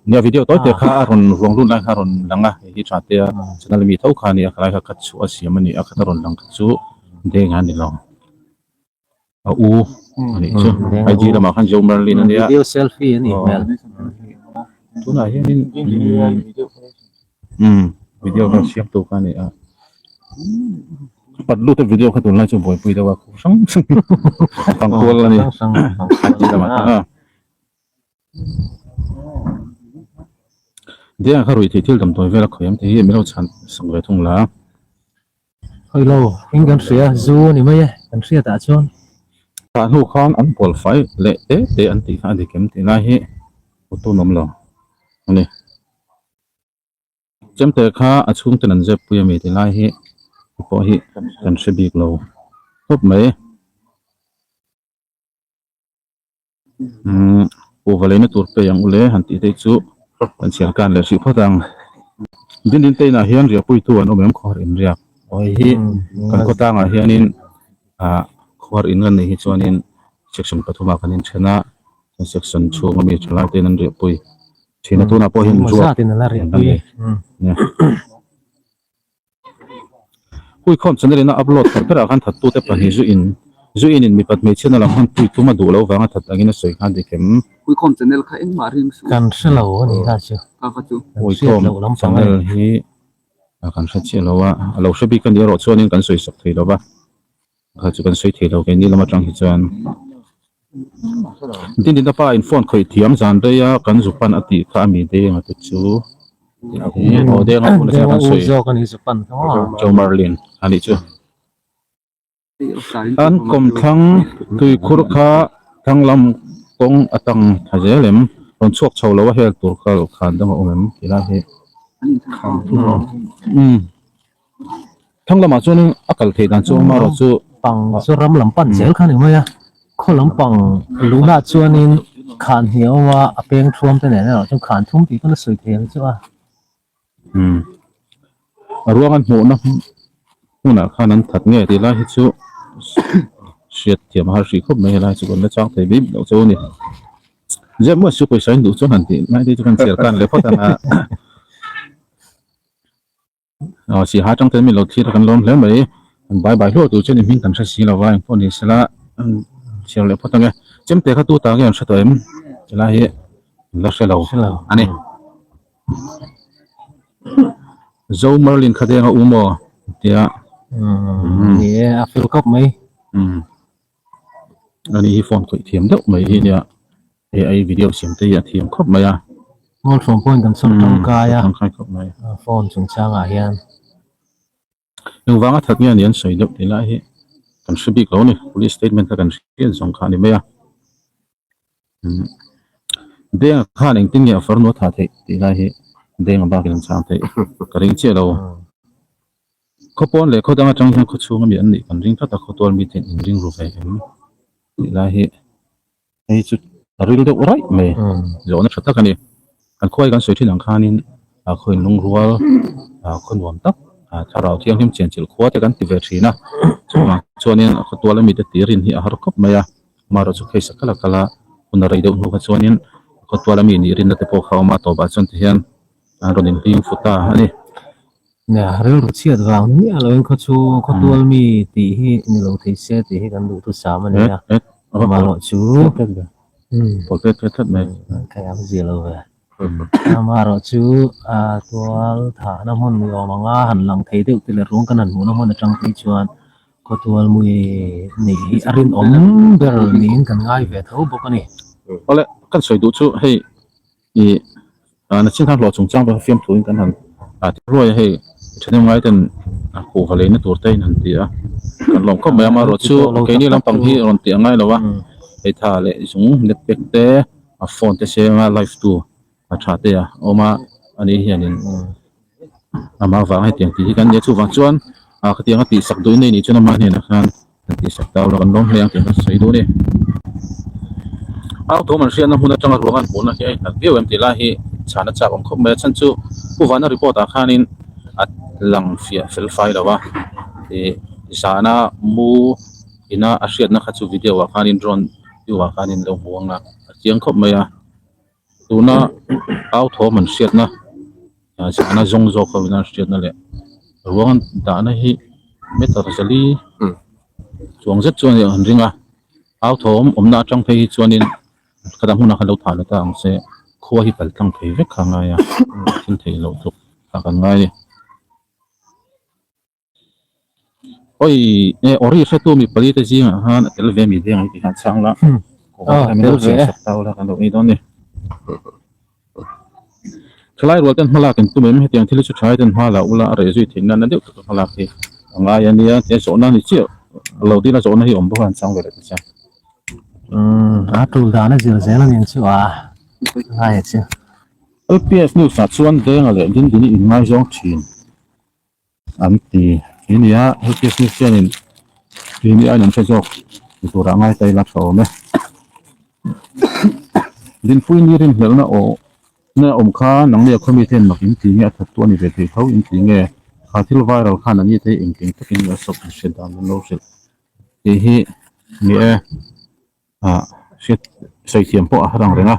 [SPEAKER 1] Nia video tawi te kha a rawn ruang lut lai kha a rawn lang a, hei hi tha te a channel mi tho kha a ni a, khalai kha khat chhuah a siam a ni a, khat a rawn lang kha chu deng a ni lo. A u a nih chu IG lamah khan Joe Merlin a nia.
[SPEAKER 2] Video selfie a nih hmel.
[SPEAKER 1] Tunah hianin umm video kha siam tu kha a ni a. Pat lut a video kha tunlai chu buaipui deuh a hrang hrang pang kual a ni. IG lamah khan a. Denga kha ruih theih thil damdawi vel a khawih ang tih hi min lo chhan sak ve thung la.
[SPEAKER 2] Hawi lo, eng kan hria, zu a ni mai e, kan hriat ah chuan.
[SPEAKER 1] Tah hnu khan an bual fai leh te te an tih kha a dik em tih lai hi utun awm lo a ni. Chemte kha a chhungten an zep pui a mi tih lai hi pawh hi kan hre bik lo khawp mai. Umm kuhva leina tur pe ang ule han tih te chu kan chhiar kan leh hrih phawt ang. Dindin te inah hian riahpuitu an awm em khuar in riak aw hei hi kan khawtlangah hianin ah khuar in kan neih hi chuanin section pathumah kan inthen a. Section chhunga mi thalai te in an riahpui thin a tunah pawh hian
[SPEAKER 2] ruat in ala riahpui
[SPEAKER 1] Huikhawm channel in a upload khat berah khan thattu te pahnih zu in zu in in mipat hmeichhia na lam hman pui tum a duh lo vanga that angin a sawi khan dik em.
[SPEAKER 3] Huikhawm channel kha engmah ring suh.
[SPEAKER 2] Kan hrelo a nih kha chu.
[SPEAKER 3] Ka kha chu.
[SPEAKER 1] Huikhawm channel hi kan hre chiah lo a, a lo hre bik a nih erawh chuanin kan sawi sak thei lo va. Kha chu kan sawi thei lo keini lam atang hi chuan Dindina pa in phone khawih thiam zan rei a kan zu pan a tih kha a mi deng a te chu aw deng a hun kan sawi Joe Marlin a nih chu an kawmthlang tuikhur kha thlang lam kawng atang tha zel em rawn chhuak chho lo a hel tur kha khan dang a awm em tih lai hi umm. Thlang lamah chuanin a kal theih dan chu awm a erawh chu
[SPEAKER 2] pang chu ram lam pan zel kha a ni mai a, khaw lampang luhnaah chuanin khan hi a awm a, a peng thuam te nen erawh chuan khan thum tih pawn a sawi thei ang chu a.
[SPEAKER 1] Umm a ruang an hmuhna hmunah khan an that nge tih lai hi chu hriat thiam a har hrih khawp mai helai chu kan la chang thei bik loh chu a ni. Zep maw chu pawisa in duh chuan han tih lai te chu kan chhiar tan leh phawt ang a. Aw siha atang ten min lo thlir a kan lawm hle mai an bai bai hluah tur chuan i hming kan hre si lo va engpawh ni sela an chhiar leh phawt ang e chemte kha tu ta nge an hre tawh em helai hi an la hre lo a ni Zo Merlin kha deng a u maw tia
[SPEAKER 2] ni e a fel khawp mai
[SPEAKER 1] ani hi phone khawih thiam deuh mai hi nia AI video siam te hi a thiam khawp mai a.
[SPEAKER 2] Mall phone pawhin kan chhawr tangkai a, phone chungchangah hian.
[SPEAKER 1] Engvanga that nge a ni an sawi deuh tih lai hi kan hre bik lo a ni, police statement kha kan hriat zawng kha a ni mai a. Denga khan engtin nge a farnu a thah theih tih lai hi Denga bakin an chhang theih ka ring chiah lo. Khaw pawn leh khaw dang atang hian khaw chhunga mi an nih kan ring tlat a, khaw tual mite in ring ru ve em tih lai hi. Hei chu a ril deuh raih mai zawhna tha tak a ni. Kan khuai kan sawi thin ang khanin khaw inlungrual khaw nuam tak thlarau thianghlim chianchilh khua te kan ti ve thin a. Chuvang chuanin a khaw tuala mite tirin hi a har khawp mai a. Amaherawh chu case a kal a kal a, hun a rei deuh hnu kha chuanin khaw tuala mi nih rinna te pawh kha a awm a, a tawpah chuan tihian an rawn inhlim fu ta a ni.
[SPEAKER 2] Nia, rilru chhiat vang ni miah loin khaw chu khaw tual mi tih hi ni lo thei se tih hi kan duhthusam a ni a, amaherawh chu Thei ang zia lo ve. Amaherawh chu tual thahna hmun ni awm anga han lang thei deuh te leh ruang kan han hmuhna hmun atang phei chuan khaw tual mui neih hi a rinawm ber niin kan ngai ve tho bawk a ni.
[SPEAKER 1] Awle, kan sawi duh chu hei Ih na chin khan hlawh chungchang pawh fiam thuin kan han ti ruai a hei thahnem ngai ten a kuhva leina tur te in han ti a kan lawm khawp mai a amaherawh chu keini lampang hi rawn tih a ngai lo a hei tha leh zung net pack te a phone te siam a live tu a tha te a awm a ani hianin amah vang hetiang tih hi kan nia chuvang chuan ah khatiang a tihsak duh in nei nih chuan amah hnenah khan Kan tihsak ta ula kan lawm hle ang tih kan sawi duh a ni. Au thawm an hriatna hmun atanga ruang an hmuhna hi a inhlat viau em tih lai hi chhan a chak awm khawp mai a chhan chu Pu Vana report ah khanin a lang fiah fel fai lo a ih zana mu ina a hriatna kha chu video ah khanin drone view ah khanin lo hmu ang a a chiang khawp mai a tuna au thawm an hriatna Zahna zawng zawk ho ina hriatna leh ruang an dahna hi meter zali chuang zet chuan an ring a au thawm awmna atang phei hi chuanin khata hmunah khan lo thah la ta ang se khua hi pal tlang thei vek kha a ngai a thil theih loh tluk kha kan ngai a ni. Oi e ori hretu mi pali te zingah khan a tel ve mi deng ang tih khan chhang la tel ve tau la kan lo ei dawn ni thalai rual ten hmalak in tum em hetiang thil hi chu thalai ten hma la ula a reh zui theih nan na deuh tak hmalak hi a ngai a nia tia zawhna ni chiah lo dil a zawhna hi awm bawk a an chhang ve leh ta chiang
[SPEAKER 2] a tul dan a zir zel a nih chu a ngai a chu
[SPEAKER 1] LPS news ah chuan Denga leh Dindini inngaizawng thin. An ti hi nia LPS news hianin hi ni aiin an hre zawk ni turah ngai ta ila tha awm e. Dinpui ni rinhlelhna aw na awm kha nangni a khawmi ten mak in ti nge a that tu a ni ve thei tho in ti nge kha thil viral khan ani te engkim takin a sawp hriat dan an lo hrilh tih hi ni e. Ah. hriat sawi thiam pawh a har ang reng a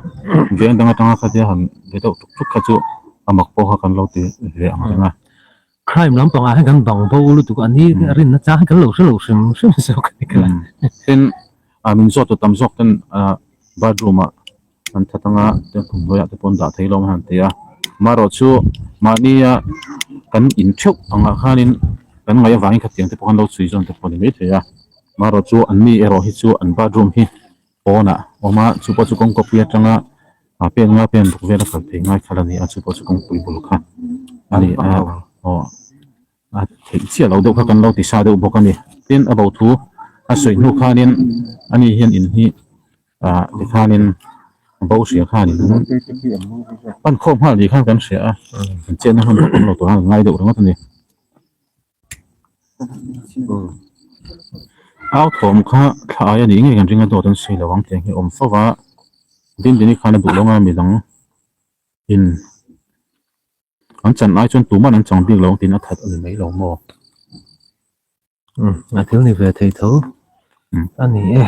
[SPEAKER 1] veng dang atanga khatia han ve deuh tuk tuk kha chu a mak pawh kha kan lo ti ve ang reng a.
[SPEAKER 2] Crime lampangah hian kan bang bo lutuk a ni rinna chang hi kan lo hre lo hrim hrim zawk a ni kha.
[SPEAKER 1] Tin min zawt tu tam zawk ten bathroom ah an that anga tin khumhnuaiah te pawh an dah thei lo ang han ti a marawh chu mahnia kan in theuh angah khanin kan ngaih avangin khatiang te pawh khan lo chhui zawn te pawh a ni maithei a marawh chu an ni erawh hi chu an bathroom hi pawnah awm a chu pawh chu kawngkawpui atanga a pen nga pen ruk vel a kal thei ngai khalh a ni a chu pawh chu kawngpui bul kha a ni a aw a theih chiah loh deuh kha kan lo ti sa deuh bawk a ni tin a bo thu a sawi hnu khanin ani hian in hi ah tikhanin bo hria khanin pan khawm nghal ni khan kan hria a an chenna hmun pawh awm lo tur a ngai deuh ringawt a ni. Au thawm kha thla ai a nih ngei kan ring a dawt an sawi lo ang tiang hi a awm fo va Dindini khan a duh lo anga midang in an chan ai chuan tuman an chang bik lo ang tiin a that a ni mai lo maw.
[SPEAKER 2] Umm a thil ni ve thei tho a ni e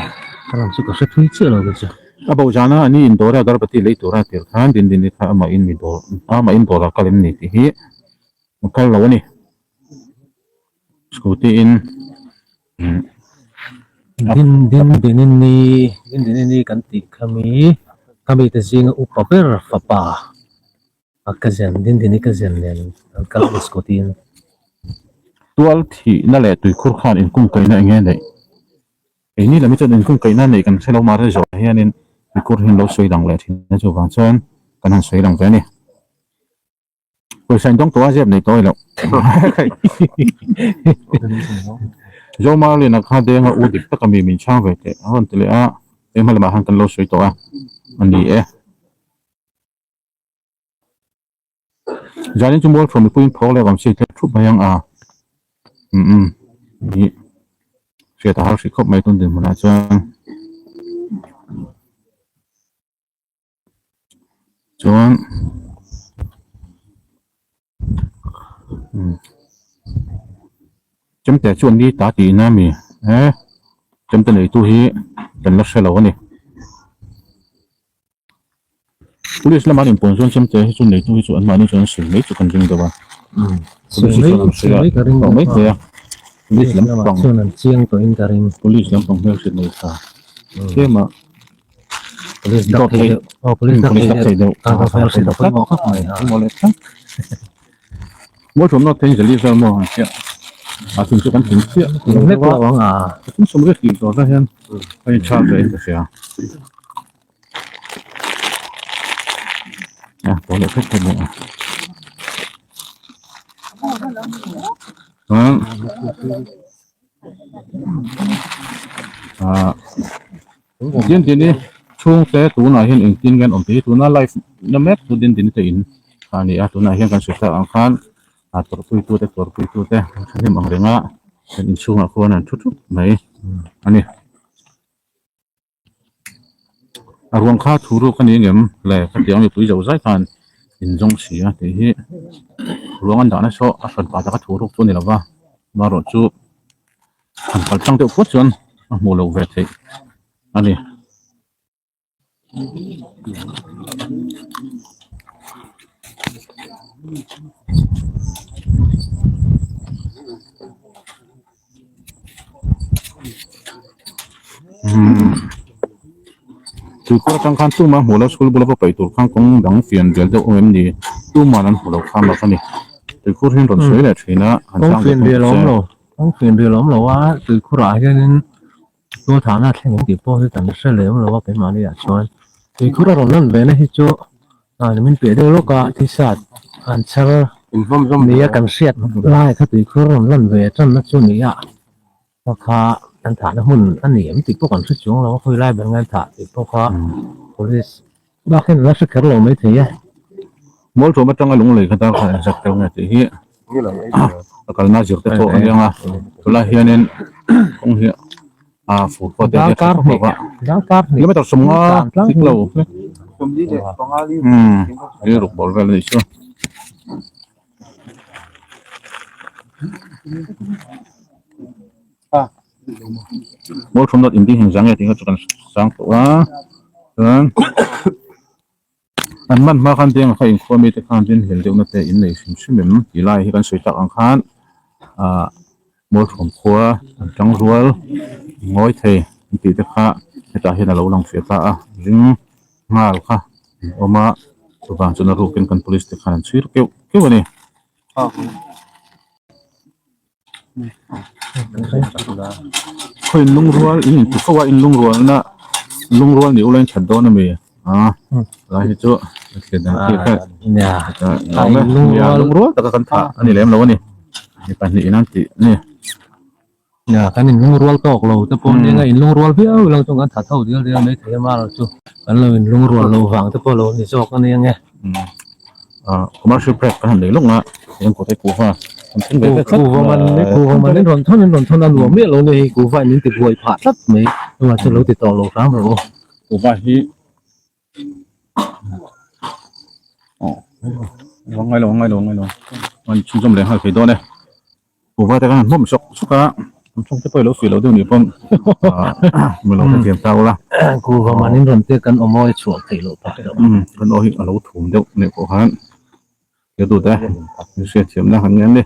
[SPEAKER 2] a lam chu ka hre thui chiah lo te chu.
[SPEAKER 1] A bo zana a ni in dawr a garbati lei tura tir khan Dindini kha amah in mi dawr amah in dawr a kal em ni tih hi a kal lo a ni. Scooty in
[SPEAKER 2] Din din dinin ni din dinin ni kan tih khami khami te zinga upa ber fapa a cousin din dini cousin nen an kal a ni scooty in.
[SPEAKER 1] Tual thihna leh tuikhur khan inkungkaihna eng nge neih? Keini lam hi chuan inkungkaihna neih kan hre lo mahse zawhah hianin tuikhur hi an lo sawi lang leh thin a chuvang chuan kan han sawi lang ve a ni. Pawisa in dawng tawh a zep nei tawh i loh. Zomarlin a kha denga u dik tak a mi min chhang ve teh a rawn ti leh a, heng hma lamah khan kan lo sawi tawh a, a ni e. Zanin chu mualthuam mipuiin phawk leh vang si tlek thup mai ang a, umm umm ih hriat a har hrih khawp mai tun dinhmunah chuan. Chuan chemte chu an ni ta tihna a mi e chemte neitu hi kan la hre lo a ni police lama an inpuan chuan chemte hi chu neitu hi chu anmahni chuan an sawi mai chu kan ring deuh a police hi chuan an sawi a mai thei a police lampang police lampang hmelhriat nei tha tlema.
[SPEAKER 2] Police dak thei deuh aw police dak thei deuh a ka hmel hrilh a pawimawh khawp mai a.
[SPEAKER 1] Mualṭhuam nawt thei zali vel maw ang chiah a thing chu kan thing chiah
[SPEAKER 2] thing hlek lo ang a
[SPEAKER 1] thing sawm riat tih tur hian a in chhar ve in ka hria a tawh leh khawp khawp bawk a ah Dindini chhungte tunah hian engtin nge an awm tih hi tuna live na mek chu Dindini te in a ni a tunah hian kan sawi tak ang khan a tawrhpui tute tawrhpui tute an thahnem ang reng a an inchhungah khuan an thu thup mai a ni. A ruang kha thu ruk a ni ngem le khatiang mipui zo zai khan in zawng si a tih hi ruang an dahna saw a hran pah taka thu ruk chu a ni lova amaherawhchu han kal tlang deuh phawt chuan a hmuh loh ve theih a ni. Tuikawr atang khan tumah hmuh loh school bula va paih tur khan kawng dang fian vel deuh awm em ni tuman an hmu lo kha mak a ni tuikhur hi an rawn sawi leh thin a han
[SPEAKER 2] Kawng fian vel a awm lo kawng fian vel a awm lo a tuikhurah hianin tual thahna a thleng em tih pawh hi kan hre lem lo a keimahni ah chuan tuikhur a rawn lan ve na hi chu min piah deuh lawk a thisat an chhar nia kan hriat lai kha tuikhur a rawn lan ve tanna chu a ni a. Kha kha an thahna hmun a ni em tih pawh kan hre chuang lo a, khawi lai ber nge an thah tih pawh kha police bak hian an la hre kher lo mai thei e.
[SPEAKER 1] Mualṭawm aṭanga lunglei kha dar kha engzat tel nge tih hi a kalna zir te pawh a ni ang a, tunlai hianin kawng hi a fur pawh te a tha khawp lo va, kilometer sawmnga dik lo umm ruk bawr vel a nih chu. Mualṭhuam dawt inbing heng zang nge tih kha chu kan sang tawh a chuan an man hma khan denga kha inkhua mite khan rin hlel deuhna te in nei hrim hrim em tih lai hi kan sawi tak ang khan ah Mualṭhuam khua an tang rual ngawi thei an tih te kha hetah hian a lo lang fiah ta a ring nghal kha an awm a chuvang chuan a rukin kan police te khan an chhuir keuh keuh a ni. Khaw in lungrual in inti fo a in lungrualna lungrual ni ula in that dawn ami a lai hi chu a thlir dan khi kha nia lungrual taka kan thah ani lem lo ani mi pahnih in an tih ani
[SPEAKER 2] nia kan in lungrual tawk lo te pawh nia in lungrual viau ilo chu kan that ho dial dial mai thei a mar chu kan lo in lungrual lo vang te pawh lo ni zawk ania nge.
[SPEAKER 1] Commercial break kan han nei lawk a eng kawt ai kuhva an thleng ve ve tlat
[SPEAKER 2] Kuhva man kuhva man in rawn thawn in rawn thawn a nuam miah lo nia hei kuhva in min ti buai phah tlat mai chuvang chu lo ti tawh lo hram rawh u.
[SPEAKER 1] Kuhva hi aw ngai lo ngai lo ngai lo an chhunzawm leh nghal thei dawn e. Kuhva te khan han hlawm sawk sawk a, an chhungte pawh i lo fih loh deuh nih pawn mi lo hrethiam ta ula.
[SPEAKER 2] Kuhva man in rawn te kan aw mawi chhuah theih loh phah deuh.
[SPEAKER 1] Umm kan aw hi a lo thum deuh nih pawh khan thil tute min hriatthiamna han ngen ni.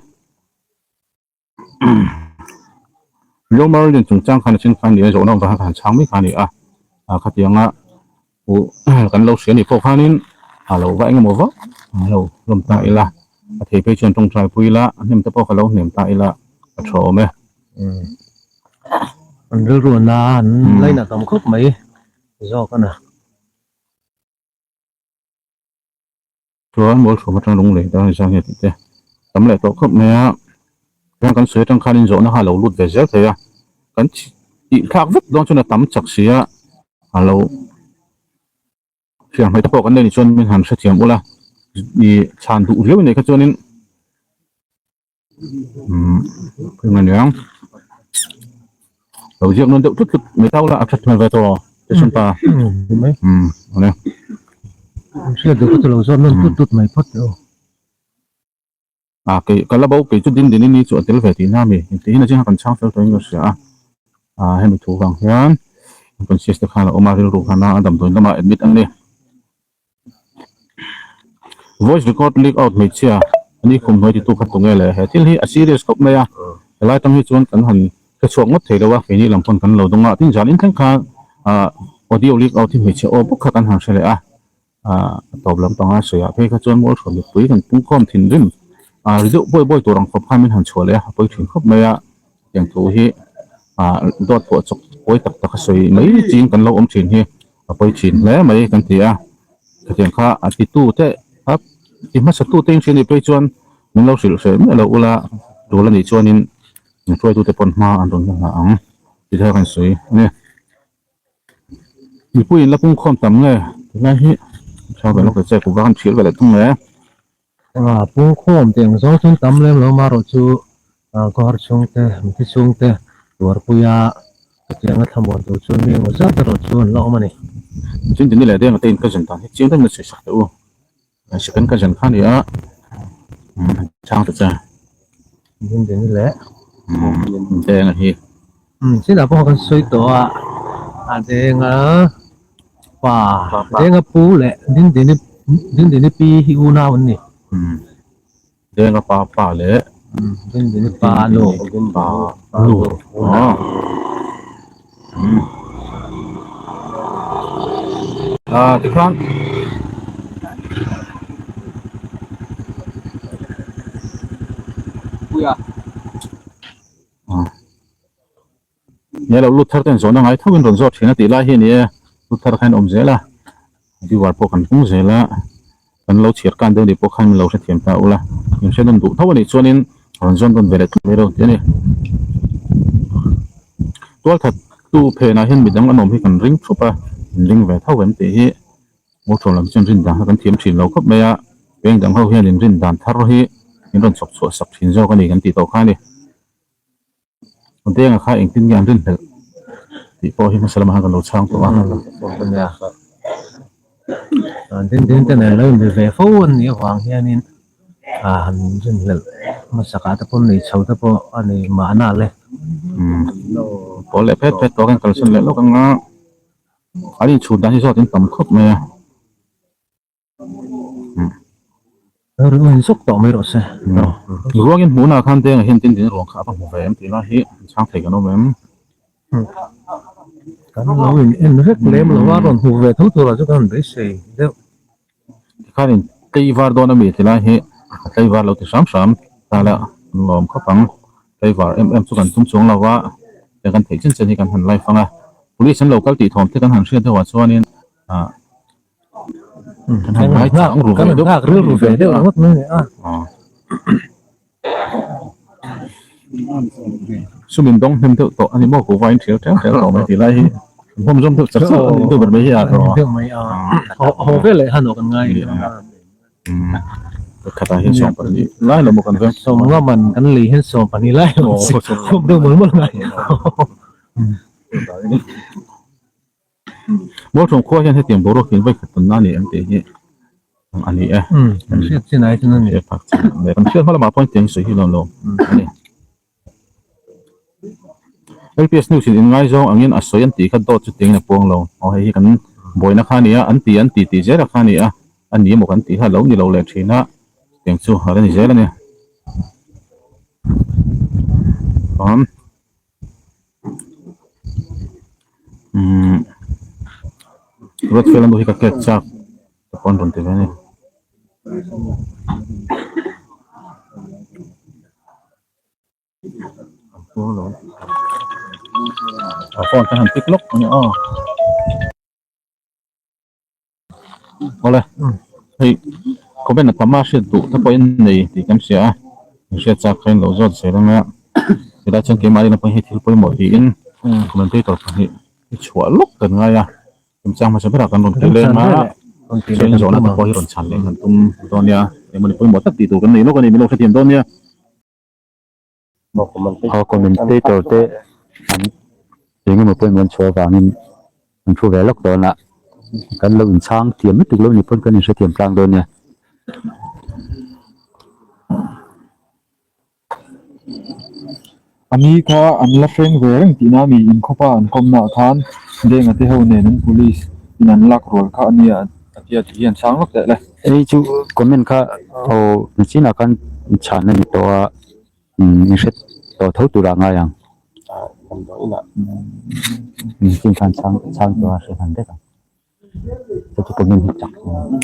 [SPEAKER 1] Riomar lian chungchang khan a chin khan ni a zawhna awm vang khan ka han chhang mai kha a ni a, khatianga Uh kan lo hria nih pawh khanin a lo va engemaw vak an lo hlawm ta ila a thei phei chuan tawngtai pui ila a hnem te pawh ka lo hnem ta ila a tha awm e.
[SPEAKER 2] An rilru na an lainat awm khawp mai zawk a na.
[SPEAKER 1] Chuan Mualhruam atang lung lei dan zang nge tih te tam leh tawh khawp mai a, chuan kan sawi atang khan inzawhna kha a lo lut ve zel thei a, kan tih thlak vek dawn chuan a tam chak si a, a lo hriat hmaih te pawh kan nei ni chuan min han hrethiam ula, ih chhan duh riau nei kha chuanin umm eng a niang lo ziak nawn deuh tlut tlut mai tau la a that hmel ve tawh station pa umm awle
[SPEAKER 2] hriat duh chu lo zawt nawn tlut tlut mai phawt teh u
[SPEAKER 1] a kei ka la bo kei chu din din in ni chu a tel ve tih na mi engti hin a chiang kan chhang fel tawh in ka hria a a hemi thu vang hian unconscious te khan a awm a rilru khan a damdawiin lamah admit an ni. Voice record leak out hmeichhia ani khum hnuai titu kha tunge le he thil hi a serious khawp mai a helai tang hi chuan kan han hre chhuak ngawt thei lo a keini lam pawn kan lo dawng a tin zan in thleng khan ah audio leak out hi hmeichhia aw bawk kha kan han hre leh a ah a tawp lam panga sawi ah phei kha chuan mual hruai mipui kan pungkhawm thinrim ah ri deuh bawi bawi tur ang khawp khan min han chhuah leh a a pawi thin khawp mai a tiang thu hi ah dawt pawh chawk pawi tak tak a sawi mai ching kan lo awm thin hi. A pawi thin hle mai kan ti a, khatiang kha a titu te a ti hmasa tu te in hria nih phei chuan min lo hrilh hreh miah lo ula tul a nih chuanin min hruaitu te pawn hma an rawn la nghah ang tih te kha kan sawi a ni. Mipui in la pungkhawm tam nge tilai hi tha ve lawk ta che kuhva kan thil ve leh thung le.
[SPEAKER 2] A pungkhawm tih ang zawng chuan tam lem lo marawh chu khawhar chhungte, mithi chhungte tuarpuia chutianga thlamuan tur chuan mi engemaw zat erawh chu an la awm a ni.
[SPEAKER 1] Tin tini leh denga te in ka zin dan hi chiang deuhin a sawi sak teh u. Second ka zin kha a ni a, chhang ta che.
[SPEAKER 2] Tin tini leh.
[SPEAKER 1] Denga hi.
[SPEAKER 2] Chinah pawh kan sawi tawh a, a denga pa, denga pu leh Dindini Dindini pi hi unau an ni.
[SPEAKER 1] Denga pa pa leh
[SPEAKER 2] Dindini pa nu
[SPEAKER 1] pa nu aw. Ah tikhan.
[SPEAKER 3] Puia.
[SPEAKER 1] Nge lo lut thar ten zawhna ngai tho in rawn zawt thin a tih lai hi a ni e, lut thar kha in awm zel a, viewer pawh kan hmung zel a, kan lo chhiar kan deuh nih pawh khan min lo hrethiam ta ula, in hre nawn duh tho a nih chuanin rawn zawn nawn ve leh thut mai ro tih a ni. Tualthat tu phenah hian midang an awm hi kan ring thup a, in ring ve tho em tih hi Motor lam chuan rin dan kha kan thiam thin lo khawp mai a, peng dang ho hian in rin dan thar hi min rawn chawp chhuah sak thin zawk a ni kan tih tawh kha a ni. Denga kha engtin nge an rin hlelh tih pawh hi hmasa lamah khan kan lo chhang tawh a.
[SPEAKER 2] Din din te nen lo inbe ve fo an nih avang hianin han rin hlelh hmasakah te pawh nei chho te pawh a ni mahna le.
[SPEAKER 1] Pawl leh phet phet tawh a kan kalsan leh lawk ang a an inchhut dan hi zawt in tam khawp mai a.
[SPEAKER 2] Ruang in zawk tawh mai rawh se.
[SPEAKER 1] Ruang in hmuhna ah khan Denga hian tin tin ruang kha a va hmu ve em tih lai hi chhang thei kan awm em?
[SPEAKER 2] Kan lo in en vek lem lo a rawn hmu ve tho turah chu kan han beisei deuh.
[SPEAKER 1] Tikhan in tlei var dawn a mi ti lai hi a tlei var lo ti hram hram ta la an lawm khawp ang. Tlei var em em chu kan tum chuang lo a, tiang kan theih chin chin hi kan han live ang a. Police an lo kal tih thawm te kan han hriat deuh ah chuanin ah kan han ngai chang ru ve deuh.
[SPEAKER 2] Kan han nghak rilru ve deuh ringawt mai a ni a.
[SPEAKER 1] Sum in dawng hnem deuh tawh a ni maw kuhva in thial ṭeuh ṭeuh tawh mai tih lai hi an hawm zawm deuh chak chak a ni deuh ber mai hi a rawh.
[SPEAKER 2] Deuh mai a haw vel leh han awh kan ngai
[SPEAKER 1] Khatah hian sawm pahnih lai lo maw kan veng.
[SPEAKER 2] Sawm nga man kan lei hian sawm pahnih lai lo hawm deuh mawlh mawlh ngai.
[SPEAKER 1] Mualṭhuam khua hian hetiang boruak hi an vawi khat tawnna a ni em tih hi a ni e.
[SPEAKER 2] Kan hriat chin ai chuan a ni.
[SPEAKER 1] Hriat phak chin a ni. Kan hriat hma lamah pawhin tiang sawi hi lo lo a ni. LPS News in inngaizawng angin a sawi an tih kha dawt chu tiangin a puang lo. Aw hei hi kan buaina kha a ni a, an ti an ti tih zel a kha a ni a, a ni emaw kan tih kha a lo ni lo leh thin a, tiang chu a la ni zel a ni. Umm Ruatfela nu hi ka kek chak ka pawn rawn ti ve a ni. A phone kan han pick lawk a ni aw. Awle hei comment a tam a hriat duh te pawhin nei tih kan hria a hriat chak kha in lo zawt zel anga tilai chuan keimah ina pawhin hei thil pawimawh tiin commentator pahnih hi chhuah lawk kan ngai a kimchang hmasa berah kan rawn ti leng a chuan zawhna te pawh hi rawn chhan leh kan tum dawn nia engmawni pawimawh tak tih tur kan nei lawk a ni min lo hrethiam dawn nia.
[SPEAKER 4] Commentator te an eng emaw pawimawh an chhuah avangin an thu ve lawk dawn a, kan lo inchhang thiam lutuk lo ni pawn kan inhrethiam tlang dawn nia.
[SPEAKER 5] A ni kha an la hreng ve reng tihna a mi inkhawpa an kawmna ah khan Denga te ho nen an police in an lak rual kha a nia a tia tih hi an chhang lawk teh le.
[SPEAKER 4] Hei chu comment kha aw nichinah khan chhan a ni tawh a. Umm i hre tawh tho tur ah ngai ang. Umm chin khan chhang chhang tawh a hre hman vek ang. Chu chu comment hi chak hle a ni.